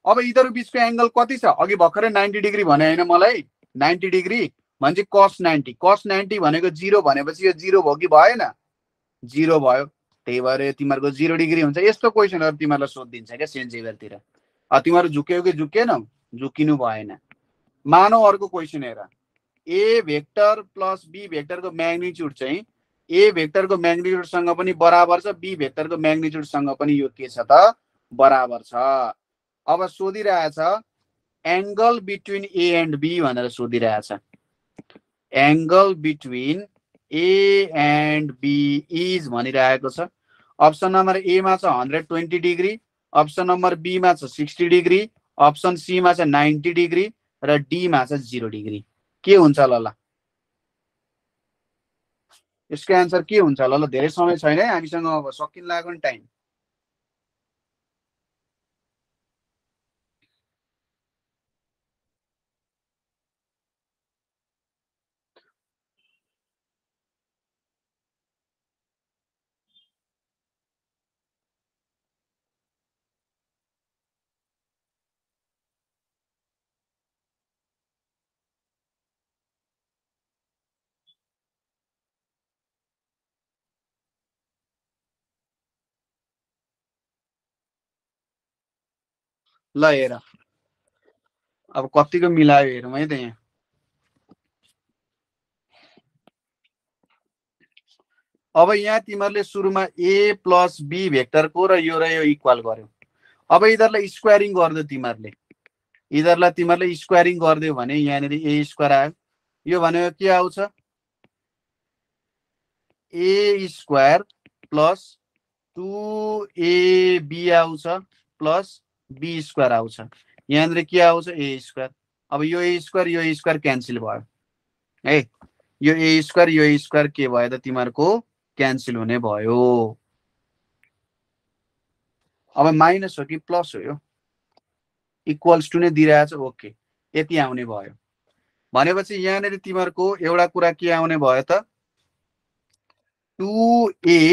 अब यिनीहरू बीचको एंगल कति छ? अघि भर्खरै 90 डिग्री भने हैन मलाई? 90 डिग्री भनेपछि cos 90, cos 90 भनेको 0 भनेपछि यो 0 भयो कि भएन? 0 भयो। त्यही भएर तिमीहरूको 0 डिग्री हुन्छ। यस्तो क्वेसनहरु तिमीहरूलाई सोधिदिन्छ क्या सेन्जेबलतिर। तिमीहरू झुक्यौ कि झुक्केनौ? झुकिनु भएन। मानौ अर्को क्वेसन हेर, ए भेक्टर प्लस बी भेक्टरको म्याग्निट्युड चाहिँ ए भेक्टरको म्याग्निट्युडसँग पनि बराबर छ, बी भेक्टरको म्याग्निट्युडसँग पनि यो के छ त? बराबर छ। अब सोधिरहेछ angle between A and B भनेर सोधिरहेछ। Angle between A and B is भनिरहेको छ। अप्सन नम्बर ए मा छ 120 डिग्री, अप्सन नम्बर बी मा छ 60 डिग्री, अप्सन सी मा छ 90 डिग्री र डी मा छ 0 डिग्री। के हुन्छ ल? यसको एन्सर के हुन्छ ल? धेरै समय छैन है हामीसँग, अब सकिन लाग्यो नि टाइम। ल हेर अब कतिको मिलायो हेरौँ है त यहाँ। अब यहाँ तिमीहरूले सुरुमा ए प्लस बी भेक्टरको र यो इक्वल गर्यो। अब यिनीहरूलाई स्क्वायरिङ गर्दियो तिमीहरूले। तिमीहरूले स्क्वायरिङ गरिदियो भने यहाँनिर ए स्क्वायर आयो। यो भनेको के आउँछ? ए स्क्वायर प्लस 2ab आउँछ प्लस बी स्क्वायर आउँछ। यहाँनिर के आउँछ? ए स्क्वायर। अब यो ए स्क्वायर क्यान्सल भयो है। यो ए स्क्वायर के भयो त? तिमीहरूको क्यान्सल हुने भयो। अब माइनस हो कि प्लस हो? यो इक्वल्स टु नै दिइरहेछ। ओके, यति आउने भयो भनेपछि यहाँनिर तिमीहरूको एउटा कुरा के आउने भयो त? 2ab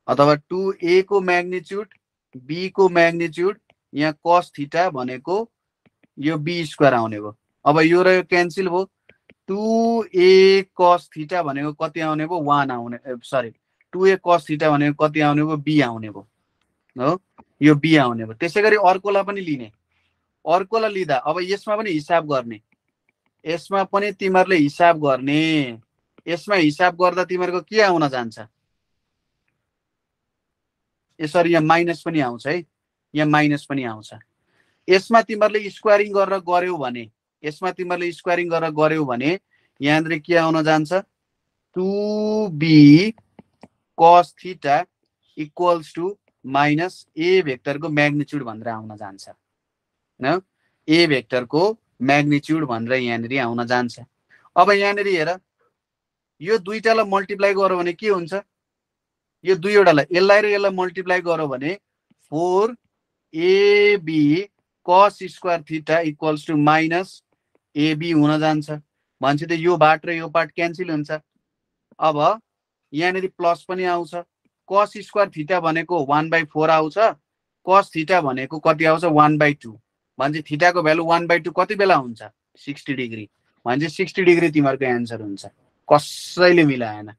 अथवा 2a को म्याग्निट्युड, b को म्याग्निट्युड, यहाँ cos थीटा भनेको यो b स्क्वायर आउने भयो। अब यो र यो क्यान्सल भयो। 2a cos थीटा भनेको कति आउने भयो? 1 आउने, सरी 2a cos थीटा भनेको कति आउने भयो? b आउने भयो हो। यो b आउने भयो। त्यसैगरी अर्कोलाई पनि लिने। अर्कोलाई लिँदा अब यसमा पनि हिसाब गर्ने, यसमा पनि तिमीहरूले हिसाब गर्ने। यसमा हिसाब गर्दा तिमीहरूको के आउन जान्छ? यसरी यहाँ माइनस पनि आउँछ है, यहाँ माइनस पनि आउँछ। यसमा तिमीहरूले स्क्वायरिङ गरेर गर्यौ भने, यहाँनिर के आउन जान्छ? 2b cos theta equals to minus A भेक्टरको म्याग्निट्युड भनेर आउन जान्छ न। ए भेक्टरको म्याग्निट्युड भनेर यहाँनिर आउन जान्छ। अब यहाँनिर हेर, यो दुईटालाई मल्टिप्लाई गर्यो भने के हुन्छ? यो दुईवटालाई, यसलाई र यसलाई मल्टिप्लाई गर्यो भने 4ab cos square theta equals to minus ab हुन जान्छ। भन्छ त यो पार्ट र यो पार्ट क्यान्सल हुन्छ। अब यहाँनिर प्लस पनि आउँछ। cos स्क्वायर थीटा भनेको 1/4 आउँछ, cos थीटा भनेको कति आउँछ? 1/2। भन्छ थीटाको भ्यालु 1/2 कति बेला हुन्छ? 60 डिग्री। भन्छ 60 डिग्री तिमीहरूको एन्सर हुन्छ। कसैले मिलाएन,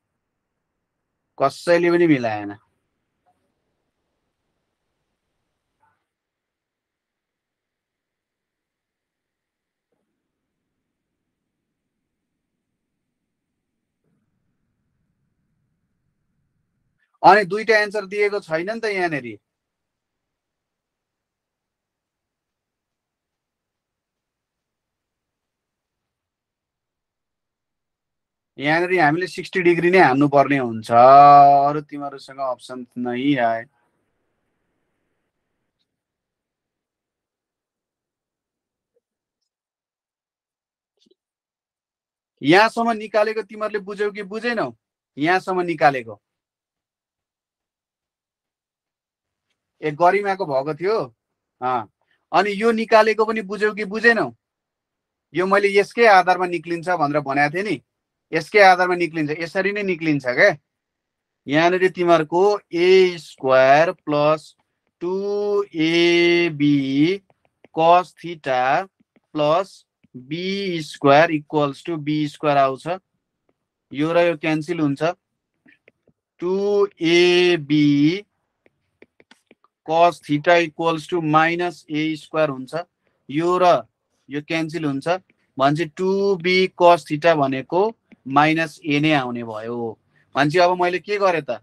कसैले पनि मिलाएन। अनि दुईटा एन्सर दिएको छैन नि त यहाँनिर। यहाँनिर हामीले 60 डिग्री नै हान्नु पर्ने हुन्छ। अरु तिमीहरुसँग अप्सन नै आए। यहाँसम्म निकालेको तिमीहरुले बुझ्यौ कि बुझेनौ? यहाँसम्म निकालेको एक गरिमाको भएको थियो। अनि यो निकालेको पनि बुझ्यौ कि बुझेनौ? यो मैले यसकै आधारमा निक्लिन्छ भनेर भनेको थिएँ नि। यसकै आधारमा निक्लिन्छ, यसरी नै निक्लिन्छ के। यहाँनिर तिमीहरुको a square plus 2ab cos theta plus b square equals to b square आउँछ। यो र यो क्यान्सल हुन्छ। 2ab cos theta equals to minus a square हुन्छ। यो र यो क्यान्सल हुन्छ। भनेपछि 2b cos थीटा भनेको माइनस a नै आउने भयो। भनेपछि अब मैले के गरे त?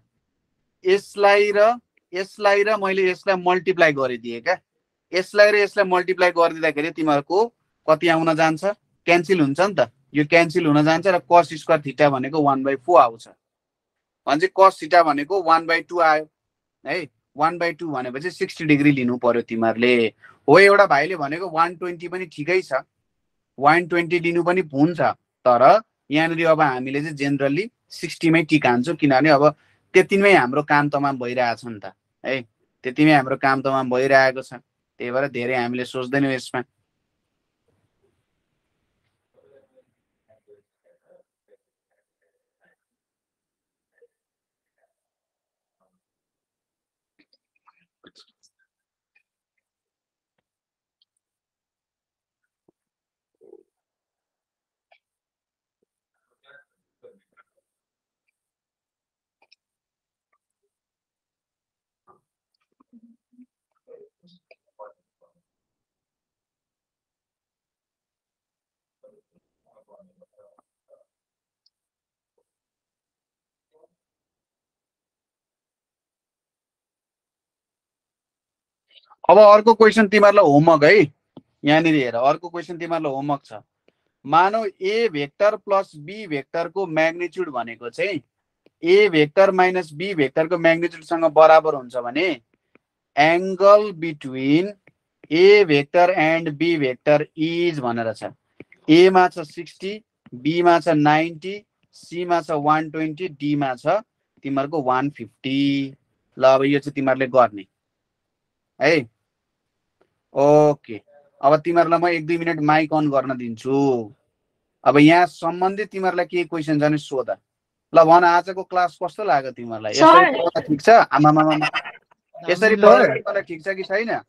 यसलाई र मैले यसलाई मल्टिप्लाई गरिदिए क्या। यसलाई र यसलाई मल्टिप्लाई गरिदिँदाखेरि तिमीहरुको कति आउन जान्छ? क्यान्सल हुन्छ नि त। यो क्यान्सल हुन जान्छ र cos स्क्वायर थीटा भनेको 1/4 आउँछ। भनेपछि cos थीटा भनेको 1/2 आयो है। 1/2 भनेपछि 60 डिग्री लिनु पर्यो तिमीहरुले। हो एउटा भाइले भनेको 120 पनि ठिकै छ, 120 लिनु पनि हुन्छ। तर यहाँनिर अब हामीले चाहिँ जेनरली 60 मै टिक हान्छौँ, किनभने अब त्यतिमै हाम्रो काम तमाम भइरहेछ नि त है। त्यतिमै हाम्रो काम तमाम भइरहेको छ। त्यही भएर धेरै हामीले सोच्दैनौँ यसमा। अब अर्को क्वेशन तिमीहरुलाई होमवर्क है। यहाँनिर हेर, अर्को क्वेशन तिमीहरुलाई होमवर्क छ। मानौ ए भेक्टर प्लस बी भेक्टरको म्याग्निट्युड भनेको चाहिँ ए भेक्टर माइनस बी भेक्टरको म्याग्निट्युडसँग बराबर हुन्छ भने angle between A vector and B vector is भनेर छ। ए मा छ 60, बी मा छ 90, सी मा छ 120, डी मा छ तिमीहरुको 150। ल अब यो चाहिँ तिमीहरुले गर्ने है। ओके, अब तिमीहरुलाई म 1-2 मिनेट माइक अन गर्न दिन्छु। अब यहाँ सम्बन्धित तिमीहरुलाई के क्वेशन छ भने सोध। ल भन, आजको क्लास कस्तो लाग्यो तिमीहरुलाई? यसरी पढ्दा ठिक छ? आमामामा, यसरी पढ्दा तिमीहरुलाई ठिक छ कि छैन?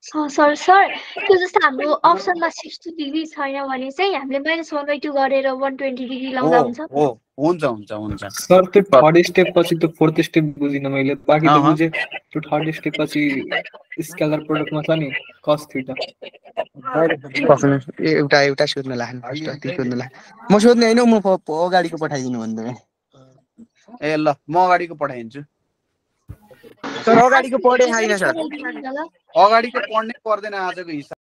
सर त्यो जस्तो हाम्रो अप्सनमा 60 डिग्री छैन भने चाहिँ हामीले -1/2 गरेर 120 डिग्री लाउँदा हुन्छ। हो, हुन्छ हुन्छ हुन्छ। सर त्यो थर्ड स्टेप पछि त्यो फोर्थ स्टेप बुझिन मैले, बाकी त बुझे। त्यो थर्ड स्टेप पछि स्केलर प्रोडक्टमा छ नि cos थीटा। एउटा सोध्न लाग्नु फर्स्ट त्यो सोध्न लाग्नु। म सोध्ने हैन, म अगाडिको पठाइदिनु भन्दै। ए ल, म अगाडिको पठाइदिन्छु। सर अगाडिको पढे छैन सर। अगाडिको पढ्नै पर्दैन आजको हिसाब।